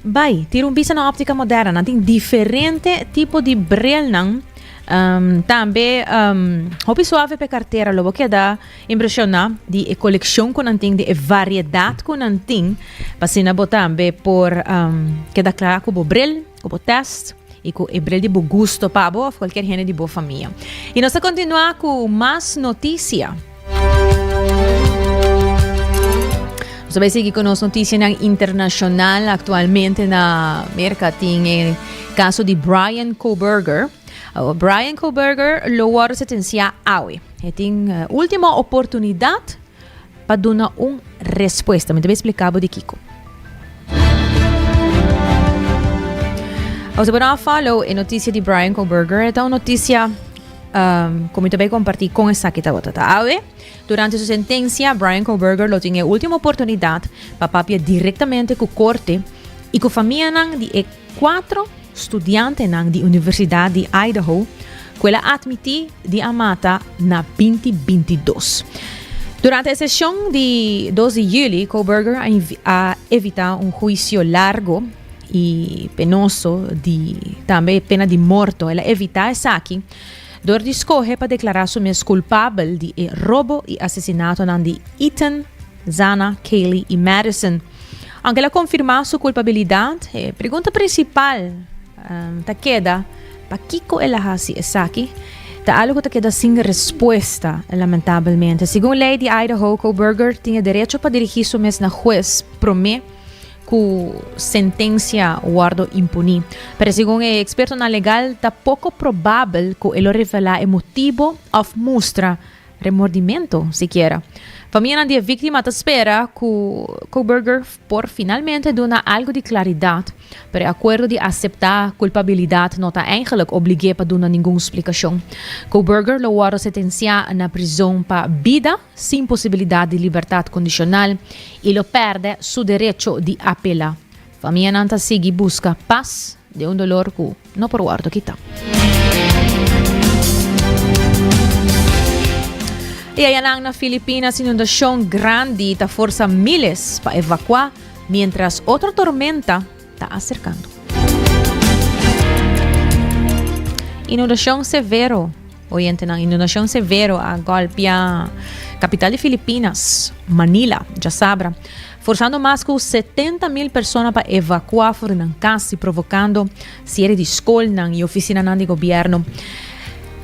Speaker 9: bay tira un bista na Optica Moderna. Nan tin diferente tipo di brilnan, tambe hopi suave pa e cartera lo bo keda. Impresioná di e kolekshon ku nan tin, di e variedat ku nan tin, pa asina bo tambe por keda kla ku bo bril, ku bo tèst i ku e bril di bo gusto pa bo òf kualkier hende di bo famia. I nos ta kontinuá ku mas notisia. Nos ta bai sigui ku nos notisianan internashonal. Aktualmente na Merka tin e kaso di Bryan Kohberger. Bryan Kohberger lo wòrdu sentensiá awe. E tin ultimo oportunidad pa duna un respuesta. Mi ta bay explica bo di kico. Als bo no a follow e noticia di Bryan Kohberger, e ta un noticia um, cu mi ta bay comparti con esaki tabata ta. Awe, durante su sentencia, Bryan Kohberger lo tin e ultimo oportunidad pa papia directamente cu corte y cu famianan di e cuatro Studiantenan di Universidat di Idaho ku el a atmití di a mata na 2022. Durante e seshon di 2 di yüli, Kohberger a evitá un huisio largo i penoso di tambe pena di morto. El a evitá esaki. dor di skohe pa deklará su mes kulpabel di e robo i asesinatonan di Ethan, Zana, Kaylee i Madison. Aunke el a konfirmá su kulpabilidat, e pregunta prinsipal ta keda, Pakiko el a hasi esaki? Ta algu ku ta keda sin respuesta, lamentabelmente. Segun lei di Idaho, Kohberger tin e derecho pa dirigí su mes na hues promé ku sentensia wòrdu imponí. Pero segun e ekspertonan legal, ta poko probabel ku e lo revelá e motibu òf mustra remordimento sikiera. Famianan di e víktima ta spera ku Kohberger por finalmente duna algu di klaridat, pero e akuerdo di aseptá kulpabilidat no ta eigenlik oblig'é pa duna ningun splikashon. Kohberger lo wòrdu sentensiá na prizon pa bida sin posibilidat di libertat kondishonal i lo pèrdè su derecho di apelá. Famianan ta sigui buska pas den un dolor ku no por wòrdu kitá. I ayanan na Filipinas inundashon grandi ta forsa miles pa evakuá miéntras otro tormenta ta aserkando. Inundashon severo, oyentenan, inundashon severo a gòlpia kapital di Filipinas, Manila, djasabra. Forsando mas ku 70 mil persona pa evakuá for di nan kas i provokando siere di skolnan i ofisinanan di gobièrnu.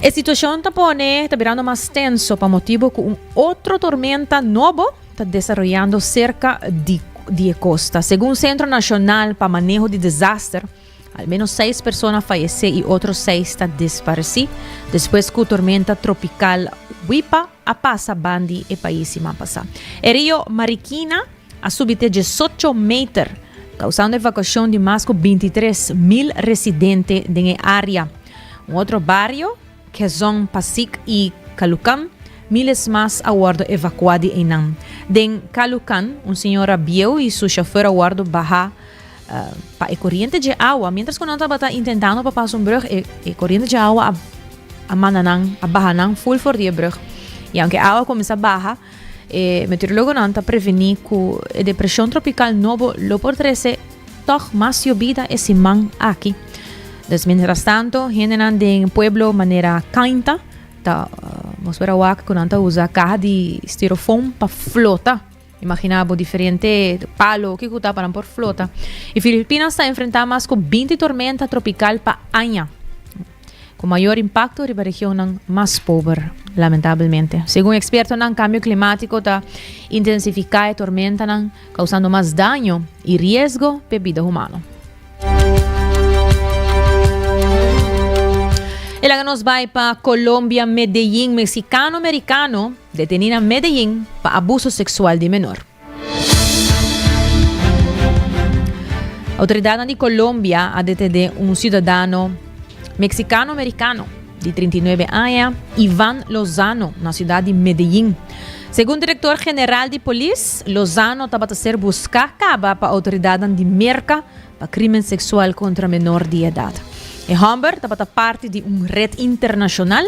Speaker 9: E situashon ta pone ta birando mas tenso pa motibu ku un otro tormenta nobo ta desaroyando serka di di e kosta. Segun Sentro Nashonal pa Maneho di Desaster, Al menos seis persona fayesé i otro seis ta desparesí despues ku tormenta tropikal Wipha a pasa bandi e pais siman pasá. E rio Marikina a subi te diesocho meter, kausando evakuashon di mas ku 23 mil residente den e área. Un otro bario, Quezon, Pasig i Caloocan, miles mas a wòrdu evakuá di einan. Den Caloocan, un señora bieu i su shofùr a wòrdu bahá Pa e koriente dje awa, mientras ku nan tabata intentando pa pasa un brug, e e koriente dje awa a a manda nan, a baha nan ful for di e brug. I aunke awa a kuminsá baha, e meteorologonan ta prevení ku e depreshon tropikal nobo lo por trese tòg mas yobida e siman aki. Dus mientras tanto, hendenan den pueblo manera Cainta ta mos por a wak ku nan ta usa kaha di styrofoam pa flota. Imagina bo diferente palo kiko ta pa nan por flota. Y Filipinas ta enfrenta mas cu 20 tormenta tropical pa aña. Cu mayor impacto riba regionnan mas pober, lamentabelmente. Segun expertonan, cambio climatico ta intensifica e tormentanan, causando mas daño y riesgo p'e bida humano. E laga nos bai pa Colombia, Medellin, Mexicano Americano deteni na Medellin pa abuso sexual di menor. Autoridadnan di Colombia a detene un ciudadano Mexicano Americano di 39 aña, Ivan Lozano, na ciudad di Medellin. Segun director general di polis, Lozano tabata ser busca caba pa autoridadnan di Merca pa crimen sexual contra menor di edad. E homber tabata parti di un red internacional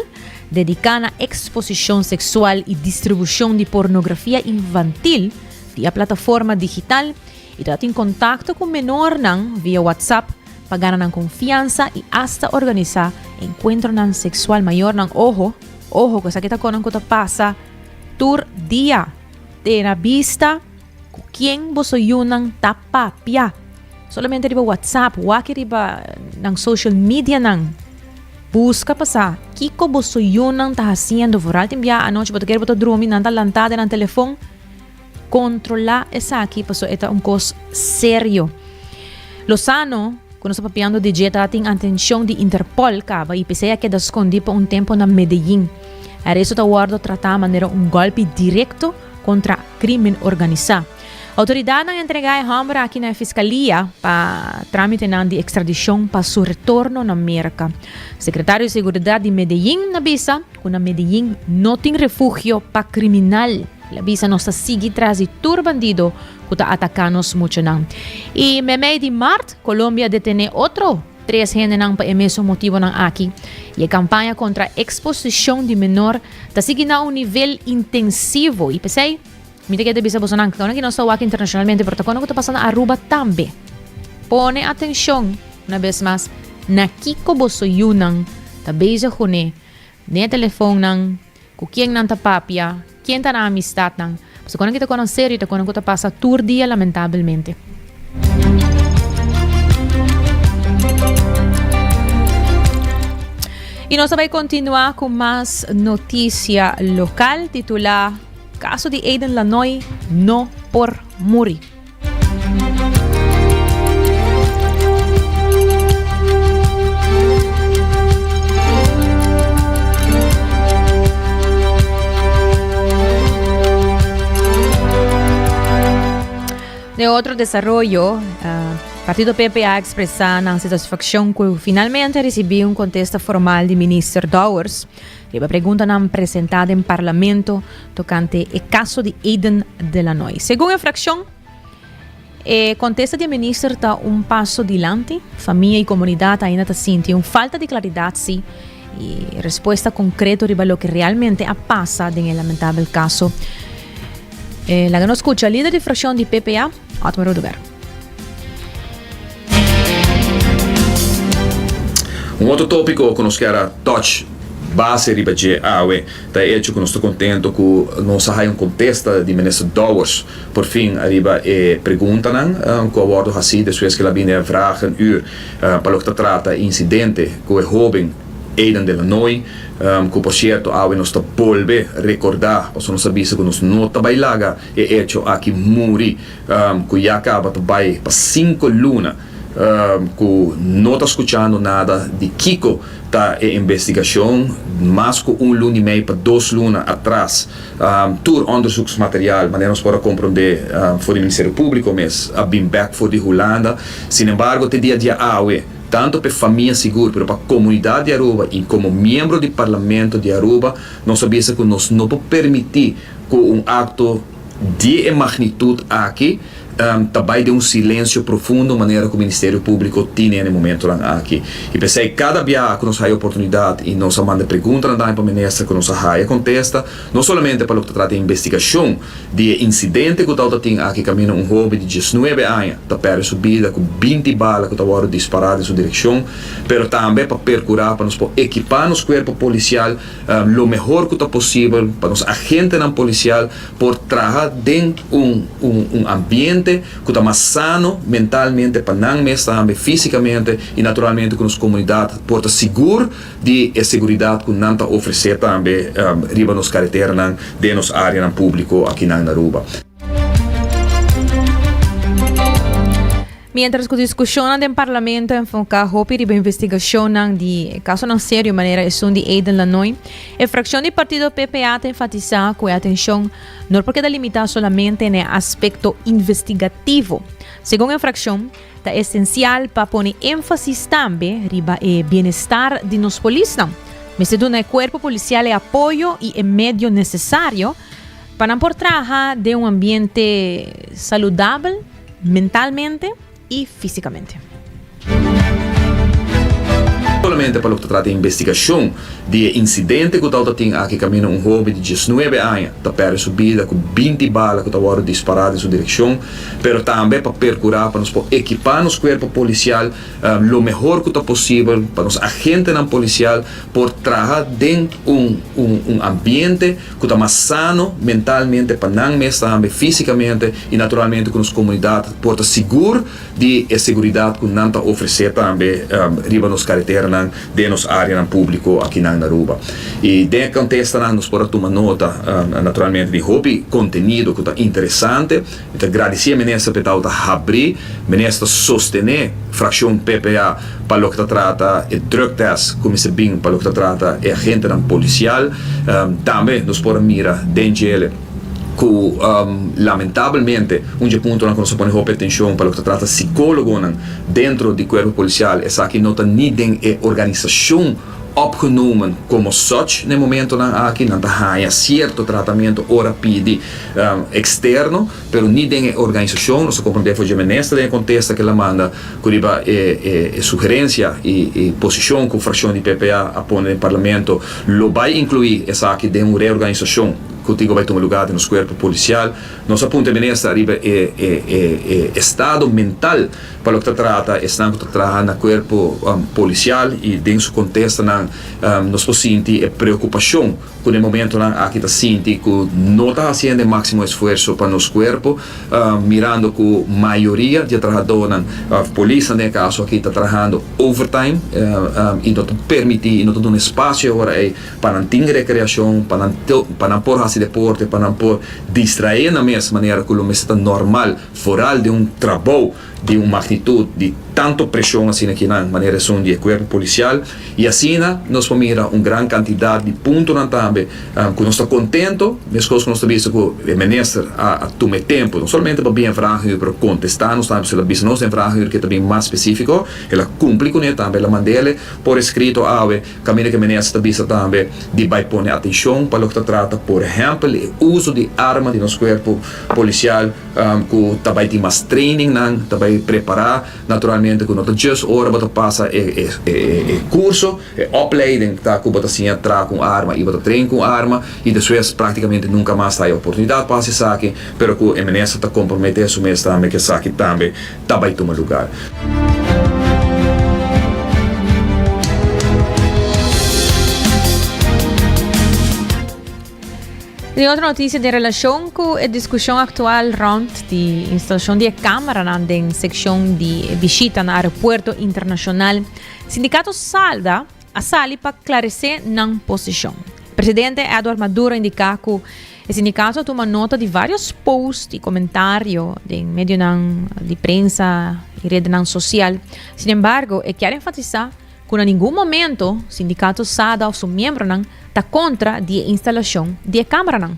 Speaker 9: dedica na exposicion sexual y distribucion di pornografia infantil via plataforma digital y tabatin contacto cu menornan via WhatsApp pa gana nan confiansa y hasta organisa encuentronan sexual. Mayornan, ojo, ojo cu esaki ta conan cu ta pasa tur dia. Tene na bista Ku ken boso yunan ta papia? Solamente riba WhatsApp, wak riba nan social medianan. Buska pa sa kiko boso yunan ta hasiendo. Vooral tin bia anochi bo ta kere bo ta drumi, nan ta lantá den nan telefon. Kontrolá esaki pasobra e ta un kos serio. Lozano, ku nos ta papiando di dje, tabatin atenshon di Interpol kaba i p'esei a keda skondí pa un tempu na Medellín. Aresto ta wòrdu tratá manera un gòlpi direkto kontra krimen organisá. Outoridatnan a entregá e hòmber aki na e fiskalia pa trámitenan di ekstradishon pa su retorno na Merka. Sekretario di Seguridat di Medellín a bisa ku na Medellín no tin refugio pa kriminal. El a bisa nos ta sigui tras di tur bandido ku ta ataká nos muchanan. I meimei di mart Colombia a detené otro tres hendenan pa e mesun motibonan aki. I e kampaña kontra eksposishon di menor Ta sigui na un nivel intensivo y p'esey mi ta keda bisa bosonan cu ki nos ta wak internacionalmente pero ta kono cu ta pasa na Aruba tambe. Pone atencion una bes mas na kico boso yunan ta bezig cune. Den e telefonnan, ku ken nan ta papia, ken ta nan amistatnan. Pasobra konan ki ta konan serio ta konan ku ta pasa tur dia lamentabelmente. I nos ta bai kontinuá ku mas notisia lokal titulá Kaso di Aiden Lanoy no por muri. Den otro desaroyo, Partido PPA a expresa nan satisfaccion cu finalmente a ricibi un contesta formal di Minister Dowers riba preguntanan presenta den Parlamento tocante e caso di Aiden de Lanoy. Segun e fraccion, e contesta di e minister ta un paso dilanti. Famia y comunidad ainda ta sinti un falta di claridad si y respuesta concreto riba loke realmente a pasa den e lamentabel caso. Laga nos scucha lider di fraccion di PPA, Otmar Oduber.
Speaker 10: Un otro topico cu nos kier a touch base riba dje awe ta e hecho cu nos ta contento cu nos a haya un contesta di Minister Dowers por fin ariba e preguntanan cu a wordo haci despues cu el a bini e vragenuur pa loke ta trata e incidente cu e hoben Aiden de Lanoy cu por cierto awe nos ta bolbe recorda pasobra nos a bisa cu nos no ta bay laga e hecho aki muri cu ya caba ta bay pa cinco luna cu no ta scuchando nada di kico ta e investigacion. Mas cu un luna y mei pa dos luna atras tur onderzoeksmateriaal, manera nos por a comprende for di Ministerio Publico mes, a bin bek for di Hulanda. Sinembargo te dia dia awe, tanto p'e famia sigur pero pa comunidad di Aruba y como miembro di Parlamento di Aruba, nos a bisa cu nos no por permiti cu un acto di e magnitud aki ta bai den un silencio profundo manera cu Ministerio Publico tine na e momentonan aki. Y p'esey cada bia cu nos haya oportunidad y nos a manda preguntanan tambe pa Minister cu nos a haya contesta, no solamente pa loke ta trata e investigacion di e incidente cu tawata tin aki caminda un hoben di diesnuebe aña ta perde su bida cu binti bala cu ta wordo dispara den su direccion, pero tambe pa percura pa nos por equipa nos cuerpo policial lo mehor cu ta posibel pa nos agentenan policial por traha den un un ambiente cu ta mas sano mentalmente pa nan mes tambe, fisicamente y naturalmente cu nos comunidad por ta sigur di e seguridad cu nan ta ofrece tambe riba nos careteranan den nos areanan publico akinan na Aruba.
Speaker 9: Mientras cu discusionnan den Parlamento a enfoca hopi riba investigacionnan di casonan serio manera esun di Aiden Lanoy, e fraccion di partido PPA ta enfatisa cu e atencion no por keda limita solamente na e aspecto investigativo. Segun e fraccion, ta esencial pa pone enfasis tambe riba e bienestar di nos polisnan. Mester duna e cuerpo policial e apoyo y e medio necesario pa nan por traha den un ambiente saludabel, mentalmente y fisicamente.
Speaker 10: Solamente pa loke ta trata e investigacion di e incidente cu tawata tin aki caminda un hoben di diesnuebe aña ta perde su bida cu binti bala cu ta wordo dispara den su direccion, pero tambe pa percura pa nos por equipa nos cuerpo policial lo mehor cu ta posibel pa nos agentenan policial por traha den un un ambiente cu ta mas sano mentalmente pa nan mes tambe, fisicamente y naturalmente cu nos comunidad por ta sigur di e seguridad cu nan ta ofrece tambe riba nos careteranan den nos areanan publico akinan na Aruba. Y den e contestanan nos por a tuma nota naturalmente di hopi contenido cu ta interesante. Mi ta gradici e minister p'e tawata habri. Minister ta sostene fraccion PPA pa loke ta trata e drug test cu mester bin pa loke ta trata e agentenan policial. Tambe nos por a mira den djele cu lamentabelmente un dje puntonan cu nos a pone hopi atencion pa loke ta trata psicologonan dentro di cuerpo policial esaki no ta ni den e organisacion opgenomen como such na e momentonan aki. Nan ta haña cierto tratamiento ora pidi externo, pero ni den e organisacion. Nos a comprende for dje minister den e contesta cu el a manda cu riba e e sugerencia y e posicion cu fraccion di PPA a pone den parlamento lo bay inclui esaki den un reorganisacion. ku tin ku bai tuma lugá den nos kuerpo polisial. Nos a puntra e minister ariba e e estado mental pa loke ta trata esnan ku ta traha na kuerpo polisial i den su kontestanan nos por sinti e preokupashon ku den momentonan aki ta sinti ku no ta hasiendo e máksimo esfuerso pa nos kuerpo, mirando ku mayoria di e trahadónan, òf polisnan den e kaso aki, ta trahando overtime i no ta permití i no ta duna espasio e ora ei pa nan tin rekreashon, pa nan pa nan por hasi deporte, pa nan por distraé nan mes manera ku lo mester ta normal, foral den un trabou di un magnitut di tanto preshon asina kinan manera esun di e kuerpo polisial i asina nos por mira un gran kantidat di puntonan tambe ku nos ta kontento meskos ku nos ta bisa ku e minister a tuma e tempu no solamente pa bin e vragenuur pero kontestá nos tambe pasobra el a bisa nos den vragenuur ke ta bin mas spesífiko el a kumpli kuné tambe el a mand'el por eskrito awe kaminda ku e minister ta bisa tambe di bai pone atenshon pa loke ta trata por ehèmpel e uso di arma di nos kuerpo polisial. Ku ta bai tin mas trainingnan, ta bai prepará naturalmente ku no ta just ora bo ta pasa e e kurso, e opleiding ta ku bo ta siña traha ku un arma i bo ta train ku un arma i despues praktikamente nunka mas ta hay oportunidat pa hasi esaki, pero ku e minister ta komprometé su mes tambe ku esaki tambe ta bai tuma lugar.
Speaker 9: Den otro noticia den relacion cu e discusion actual rond di instalacion di e camaranan den seccion di bishita na aeropuerto internacional, sindicato Salda a sali pa clarece nan posicion. Presidente Edward Maduro a indica cu e sindicato a tuma nota di varios post y comentario den medionan di prensa y redenan social. Sin embargo, e kier enfatisa Ku na ningun momento sindikato sada òf su miembronan ta kontra di e instalashon di e kameranan.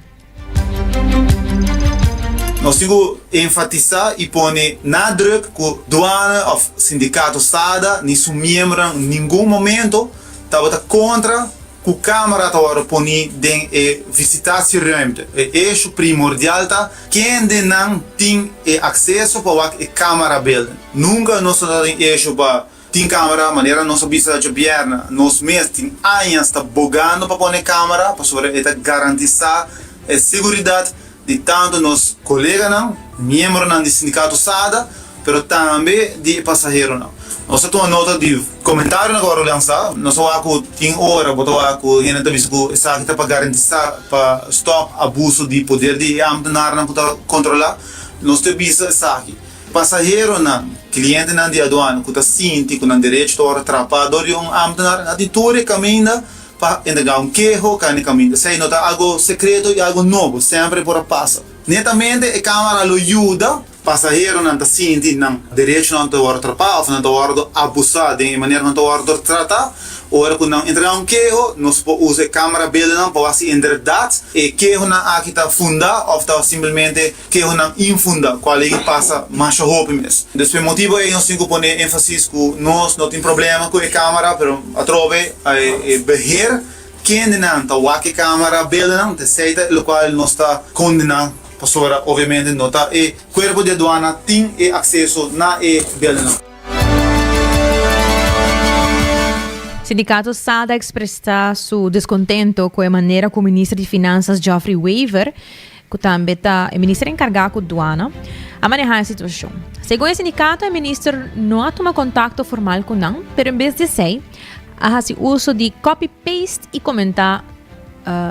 Speaker 15: Nos tin ku enfatisá i pone nadruk ku duana òf sindikato sada ni su miembronan ningun momento tabata kontra ku kamera ta wòrdu poní den e visitatieruimte. E eshu primordial ta kendenan tin e akseso pa wak e kamerabeelden. Nunka nos no ta tin eshu pa Tin camera, manera nos a bisa djobièrnè, nos mes tin añas ta bogando pa pone camera pasobra e ta garantisa e seguridad di tanto nos coleganan, miembronan di sindicato sada, pero tambe di e pasaheronan. Nos a tuma nota di comentarionan cu a wòrdu lansa, nos a wak cu tin ora bo ta wak cu hende ta bisa cu esaki ta pa garantisa pa stop abuso di poder di e ambtenarnan cu ta controla, nos ta bisa esaki. Pasaheronan, klientenan di aduana ku ta sinti ku nan derecho ta wòrdu trapá dor di un ámtenar, nan tin tur e kaminda pa entregá un keho ka na e kaminda. Esei no ta algu sekreto i algu nobo, semper e por a pasa. Netamente e kámara lo yuda pasaheronan ta sinti nan derechonan ta wòrdu trapá òf nan ta wòrdu abusá den e manera ku nan ta wòrdu tratá. Ora ku nan entregá un keho, nos por usa e kámara belnan pa wak si inderdat e kehonan aki ta fundá òf ta simplemente Kehonan infunda, cual ei pasa masha hopi mes. Dus p'e motibo ei nos tin cu pone enfasis cu nos no tin problema cu e camara, pero atrobe e beheer kendenan ta wak e camara beldenan, ta esey ta locual nos ta condena, pasobra obviamente no ta e cuerpo di aduana tin e acceso na e beldenan.
Speaker 9: Sindicato sada a expresa su descontento cu e manera cu Minister di Finanzas Geoffrey Wever, cu tambe ta e minister encarga cu duana, a maneha e situacion. Segun e sindicato e minister no a tuma contacto formal cu nan, pero en bes di esey a haci uso di copy-paste y comenta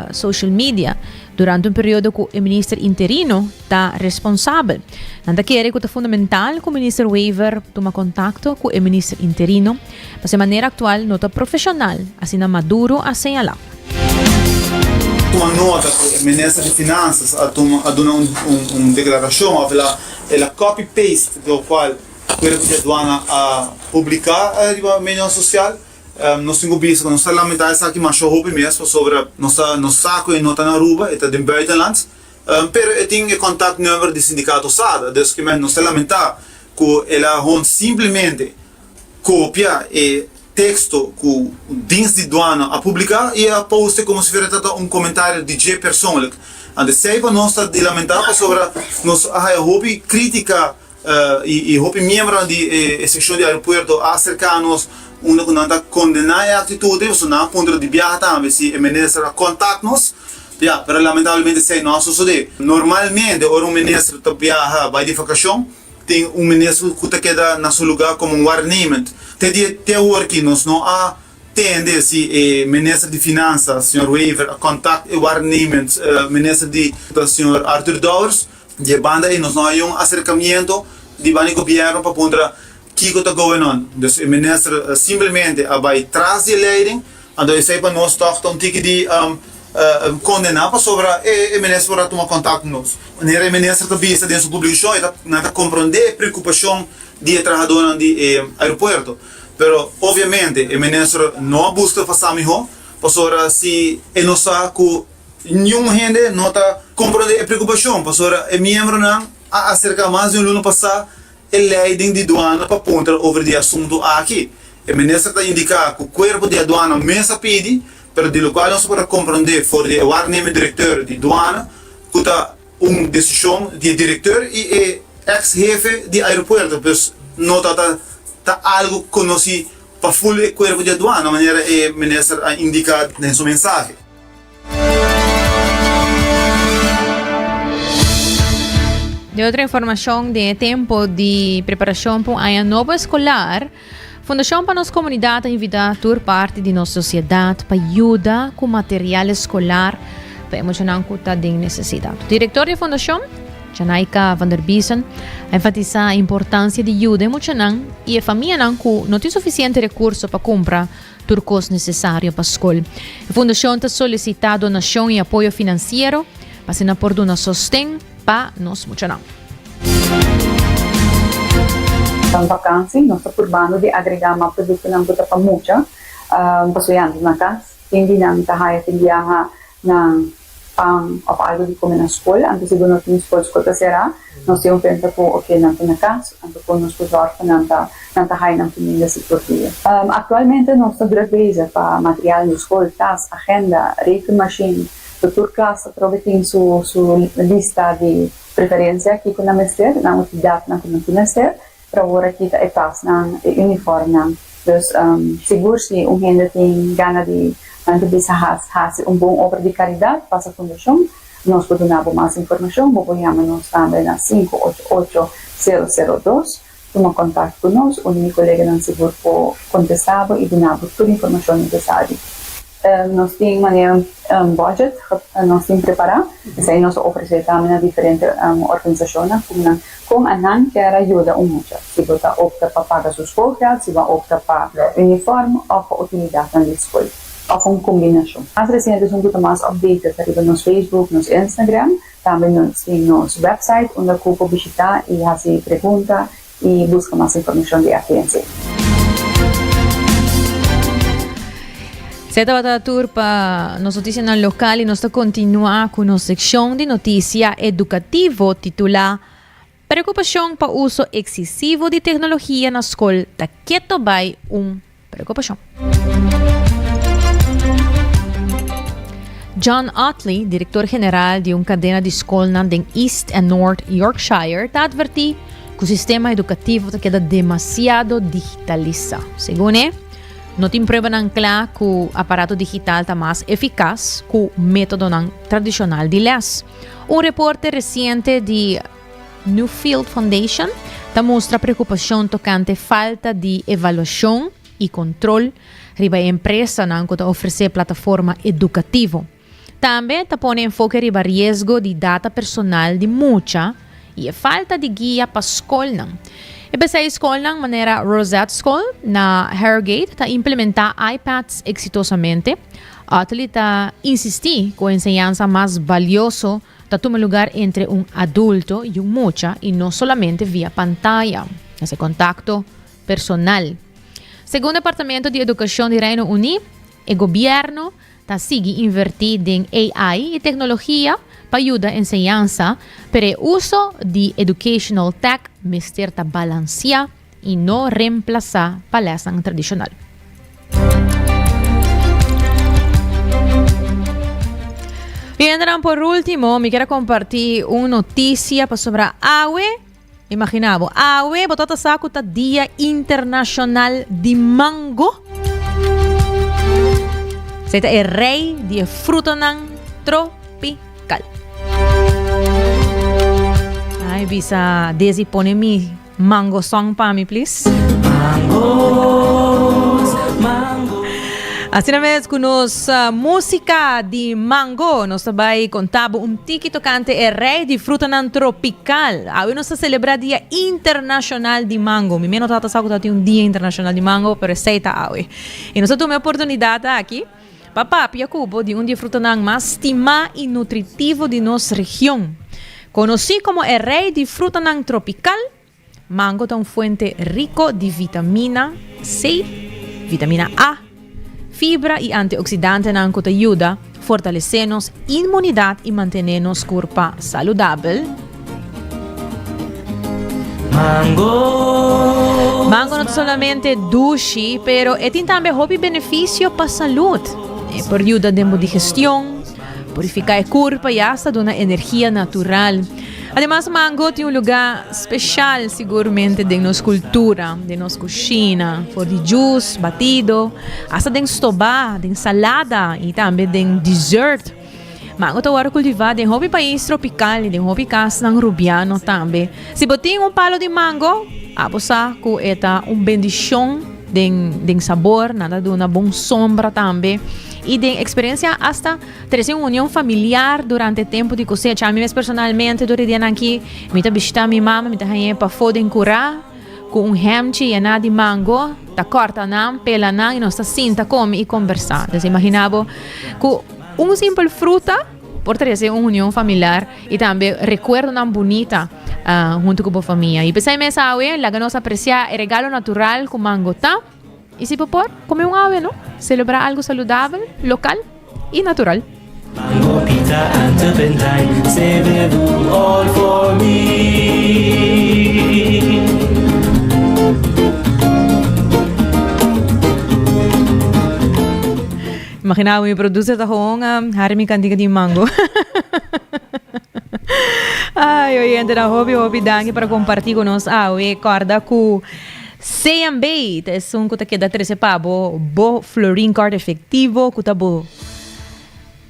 Speaker 9: social media durante un periodo cu e minister interino ta responsabel. Nan ta kere cu ta fundamental cu minister Wever tuma contacto cu e minister interino, pasobra e manera actual no ta profesional, asina Maduro a señala.
Speaker 15: Tuma nota cu e minister di Finanzas a tuma a duna un un declaracion of el a el a copy paste locual Cuerpo di Aduana a publica riba medionan social. Nos tin ku bisa ku nos ta lamentá esaki masha hopi mes pasobra nos ta nos sa ku e no ta na Aruba, e ta den buitenland, pero e tin e contact number di Sindicato Sada, dus ke men nos ta lamentá ku el a hon simplemente kopia e teksto ku Dienst di Duana a publiká i a post e komo si fuera ta un komentario di dje persoonlijk. Anto esei pa nos ta di lamentá pasobra nos a haya hopi krítika. I hopi miembronan di e sekshon di aeropuerto a aserká nos unda ku nan ta kondená e aktitut ei, pasobra nan a puntra di biaha tambe si e minister a kontakt nos. Ya, pero lamentablemente esei no a sosodé. Normalmente ora un minister ta biaha bai di vakashon, tin un minister ku ta keda na su lugá komo un waarnemend. Te dia te awor aki nos no a tende si e minister di Finansa, señor Wever, a kontakt e waarnemend minister di señor Arthur Dowers. Di e banda ei nos no hay un aserkamiento di banda di gobièrnu pa puntra kiko ta going on. Dus e minister simplemente a bai tras di e leiding, anto esei pa nos tòg ta un tiki di kondená pasobra e minister por a tuma kontak ku nos. Manera e minister ta bisa den su publikashon e ta nan ta komprondé e preokupashon di e trahadónan di e aeropuerto. Pero obviamente e minister no a buska pa sa mihó pasobra si e no sa ku Niun hende no ta komprondé e preokupashon, pasobra e miembronan a aserká mas di un luna pasá e leiding di duana pa puntra over di e asuntu aki. E minister ta indiká ku kuerpo di aduana mes a pidi, pero di lokual nos por a komprondé for di e waarnemer direkteur di duana ku ta un desishon di e direkteur i e eks hefe di aeropuerto, pues no ta ta algu konosí pa ful e kuerpo di aduana, manera e minister a indiká den su mensahe.
Speaker 9: De otro informacion den e tempo di preparacion pa un aña nobo escolar, Fundacion pa nos Comunidad ta invita tur parti di nos sociedad pa yuda cu material escolar pa e muchanan cu ta den necesidad. Director di e fundacion, Janaika van der Biesen, a enfatisa e importancia di yuda e muchanan y e famianan cu no tin suficiente recurso pa cumpra Tur kos nesesario pa skol. E fundashon ta solisitá donashon i apoyo finansiero pa asina por duna sosten pa nos muchanan.
Speaker 11: Ta vakansi, nos ta purbando di agregá mas produktonan ku ta pa mucha, pasobra ya nan ta na kas. Tin di nan ta haya tin biaha nan pan of algo di come na school, anto si bo no tin school, school ta cera, nos tin un pensa cu ok nan ta na cas, anto con nos por zorg pa nan ta nan ta haya nan cuminda si tur dia. Actualmente nos ta druk bezig pa material di school, tas, agenda, rekenmachine, so tur klas ta probe tin su su lista di preferencia kico nan mester, nan utilidadnan cu nan tin mester, Pero awor aki ta e tasnan, e uniformnan. Dus sigur si un hende tin gana di nan ta bisa hasi un bon obra di karidat, pasa fundashon, nos por duna bo mas informashon. Bo por yama nos tambe na 588 002. Tuma kontakt ku nos, un di mi koleganan sigur por kontestá bo i duna bo tur informashon nesesario. Nos tin manera un budget nos tin prepará, esei nos a ofresé tambe na diferente organisashonnan ku nan kon a nan kier a yuda un mucha, si bo ta opta pa paga su skolgeld, si bo a opta pa uniform òf pa utilidatnan di skol òf un kombinashon. Mas resiente esun ku ta mas updated ta riba nos Facebook, nos Instagram, tambe nos tin nos website unda ku por bishitá i hasi pregunta y busca mas informacion di FDNC.
Speaker 9: Esei tabata tur pa nos noticianan local y nos ta continua cu nos seccion di noticia educativo titula Preocupacion pa uso excesivo di tecnologia na scol ta keto bay un Preokupashon. John Otley, direktor general di un kadena di skolnan den East en North Yorkshire, ta atvertí ku sistema edukativo ta keda demasiado digitalisá. Segun e, no tin pruebanan kla ku aparato digital ta mas efikas ku métodonan tradishonal di lès. Un reporte resiente di Newfield Foundation ta mustra preokupashon tokante falta di evaluashon i kontrol riba e empresanan ku ta ofresé plataforma edukativo. Tambe ta pone enfoke riba riesgo di data personal di mucha i e falta di guia pa skolnan. E p'esei skolnan manera Rosette School na Harrogate ta implementá iPads eksitosamente. Utley ta insistí ku enseñansa mas balioso Ta tuma lugar entre un adulto y un mucha y no solamente via pantaya. Ese contacto personal. Segun Departamento di Educacion di Reino Uni, e gobierno ta sigui inverti den AI y tecnologia pa yuda enseñansa, pero e uso di educational tech mester ta balancia y no reemplasa pa lesnan tradicional. Bien, dan por último, mi quiero compartir una noticia pasobra awe. Imagina bo, awe bo tata sa ku ta Dia Internacional di Mango. Esei ta e rei di e frutanan tropical. tropical. Ay bisa Desi pone mi mango song pa mi please.
Speaker 3: Mangos, mango.
Speaker 9: Asina mes ku nos músika di mango nos ta bai konta bo un tiki tokante e rei di frutanan tropikal. Awe nos ta selebrá Dia Internashonal di Mango. Mi mes no tabata sa ku tabatin un Dia Internashonal di Mango, pero esei ta awe. I nos ta tuma e oportunidat aki pa papia ku bo di un di e frutanan mas stimá i nutritivo di nos region. Konosí komo e rei di frutanan tropikal, mango ta un fuente riko di vitamina C, vitamina A, fibra i antioksidantenan ku ta yuda fortalesé nos inmunidat i mantené nos kurpa saludabel. Mango no ta solamente dushi, pero e tin tambe hopi benefisio pa salud. E por yuda den bo digestion, purifiká e kurpa i asta duna energia natural. Ademas mango tin un lugá speshal sigurmente den nos kultura, den nos kushina, for di jus, batido, asta den stobá, den salada i tambe den dessert. Mango ta wòrdu kultivá den hopi pais tropikal i den hopi kasnan rubiano tambe. Si bo tin un palo di mango, abo sa ku e ta un bendishon den den sabor, nan ta duna bon sombra tambe i den eksperensia asta Trese un union familiar durante e tempu di kosecha. Ami mes personalmente tur e dianan aki mi ta bishita mi mama, mi ta hañ'é pafó den kurá ku un hèmchi yená di mango, ta kòrta nan, pela nan i nos ta sinta kome i kombersá. Entonces imaginá bo ku un simpel fruta por trese un union familiar i tambe rekuerdonan bunita huntu ku bo famia. I p'esei mes awe laga nos apresiá e regalo natural ku mango ta. I si bo por, come un awe, no? Celebra algo saludabel, local y natural.
Speaker 3: Mango, pita and turpentine, save room all for me.
Speaker 9: Imagina mi producer ta gewoon um, hari mi cantica di mango. Ay, oyente, na hopi hopi danki para compartir con nos awe. Corda cu CMB ta esun ku ta keda trese pa bo bo Florin Card Efectivo ku ta bo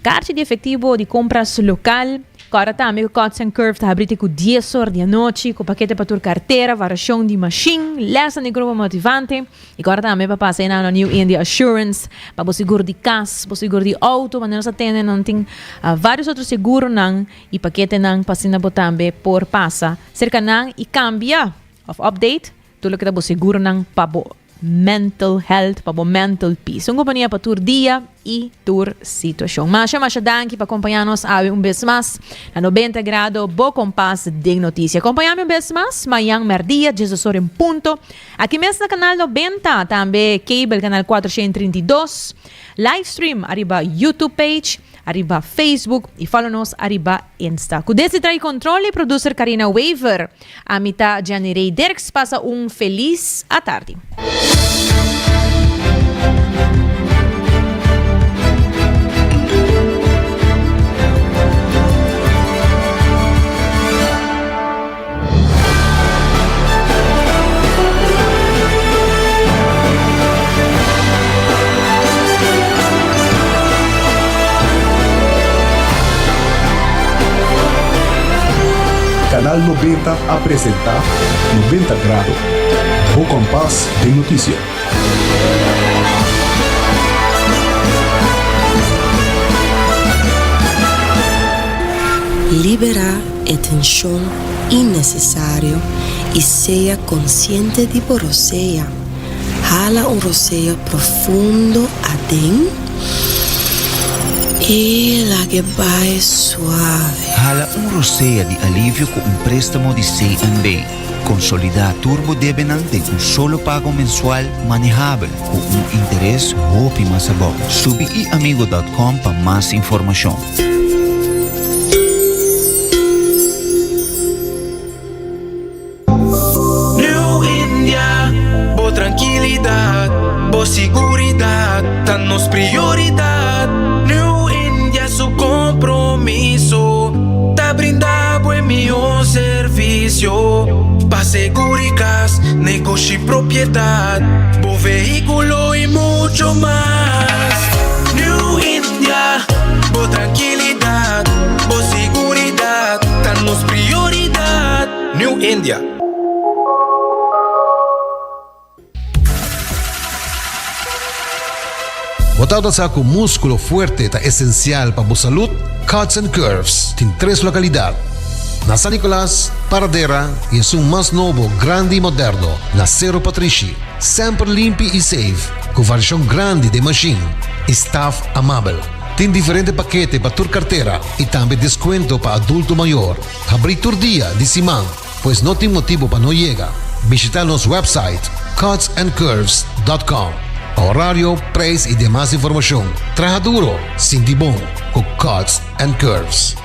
Speaker 9: karchi di efectivo di kompras lokal. Kòrda tambe ku Cuts and Curve ta habri te ku dies or di anochi ku pakete pa tur kartera, variashon di mashin, lèsnan di grupo motivante. I kòrda tambe pa pasa einan na New India Assurance pa bo seguro di kas, bo seguro di outo, manera nos a tende nan tin varios otro seguronan i paketenan pa asina bo tambe por pasa serka nan i kambia Of update tur loke ta bo seguronan pa bo mental health, pa bo mental peace. Un kompania pa tur dia i tur situashon. Masha masha danki pa kompañá nos awe un bes mas na 90 Grado, bo kompas den notisia. Kompañá mi un bes mas mañan mèrdia, diesdos ora en punto, aki mes na Kanal 90, tambe cable kanal 432, live stream ariba YouTube page. Ariba Facebook y follow nos ariba Insta. Cu desde trae control y producer Karina Wever. Ami ta Jenny Rey Dirks pasa un feliz atardi.
Speaker 8: Canal 90 a presenta 90 Grado, bo kompas den notisia.
Speaker 16: Liberá e tenshon innesesario i sea konsiente di bo rosea. Hala un rosea profundo aden i lag'e bai suave.
Speaker 6: Hala un rosea di alivio ku un préstamo di CNB. Konsolidá tur bo debenan den un solo pago mensual manehabel ku un interes hopi mas abou. Subi iamigo dòt kòm pa mas informashon.
Speaker 3: New India, bo trankilidat, bo siguridat ta nos prioridat. New India su kompromiso ta brinda bo e mihó servisio pa seguri kas, negoshi, propiedat, bo vehíkulo i mucho mas. New India, bo trankilidat.
Speaker 17: New India.
Speaker 4: Bo tabata sa cu musculo fuerte ta esencial pa bo salud? Cuts and Curves tin tres localidad, na San Nicolas, Paradera y esun mas nobo, grandi y moderno, na Cerro Patrishi. Semper limpi y safe, cu variacion grandi den machine y staff amabel. Tin diferente pakete pa tur cartera y tambe descuento pa adulto mayor. Habri tur dia di siman, pues no tin motibo pa no yega. Bishita nos website cutsandcurves.com pa horario, prijs y demas informacion. Traha duro, sinti bon cu Cuts and Curves.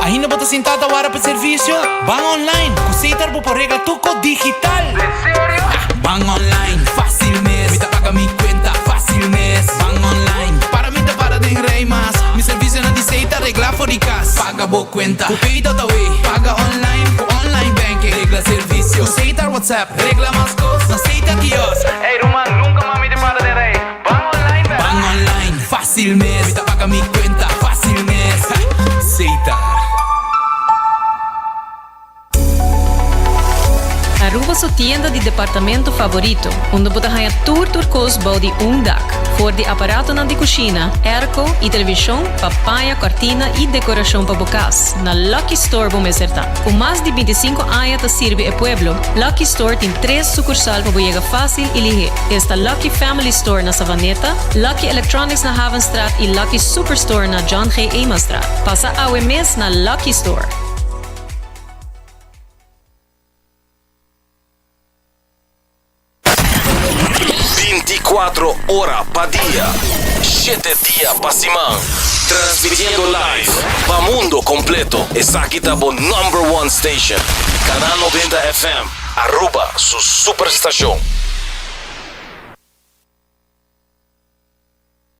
Speaker 18: Ainda bo ta sinta ta wara pa servicio? Ban online! Cu Setar bo por regla tur cos digital! Den serio? Ban online, facil mes! Mi ta paga mi cuenta facil mes! Ban online, para mi ta para den rij mas! Mi servicionan di Setar regla for di cas! Paga bo cuenta cu Pay.awe! Paga online cu online banking! Regla servicio cu Setar WhatsApp! Regla mas cos na Setar Kiosk! Ey ruman, nunca mas mi ta para den rij! Ban online bel! Ban online, facil mes! Mi ta paga mi cuenta facil mes! Setar.
Speaker 19: Aruba su tienda di departamento favorito, unda bo ta haña tur tur kos bou di un dak. For di aparatonan di kushina, airco i televishon pa paña, kòrtina i dekorashon pa bo kas, na Lucky Store bo mester ta. Ku mas di bintisinko aña ta sirbi e pueblo, Lucky Store tin tres sukursal pa bo yega fásil i lihé. Esta Lucky Family Store na Savaneta, Lucky Electronics na Havenstraat i Lucky Superstore na John G. Emanstraat. Pasa awe mes na Lucky Store!
Speaker 1: Binticuatro ora pa dia, shete dia pa siman. Transmitiendo live pa mundo completo. Esaki ta bo number one station. Canal 90 FM, Aruba su superstacion.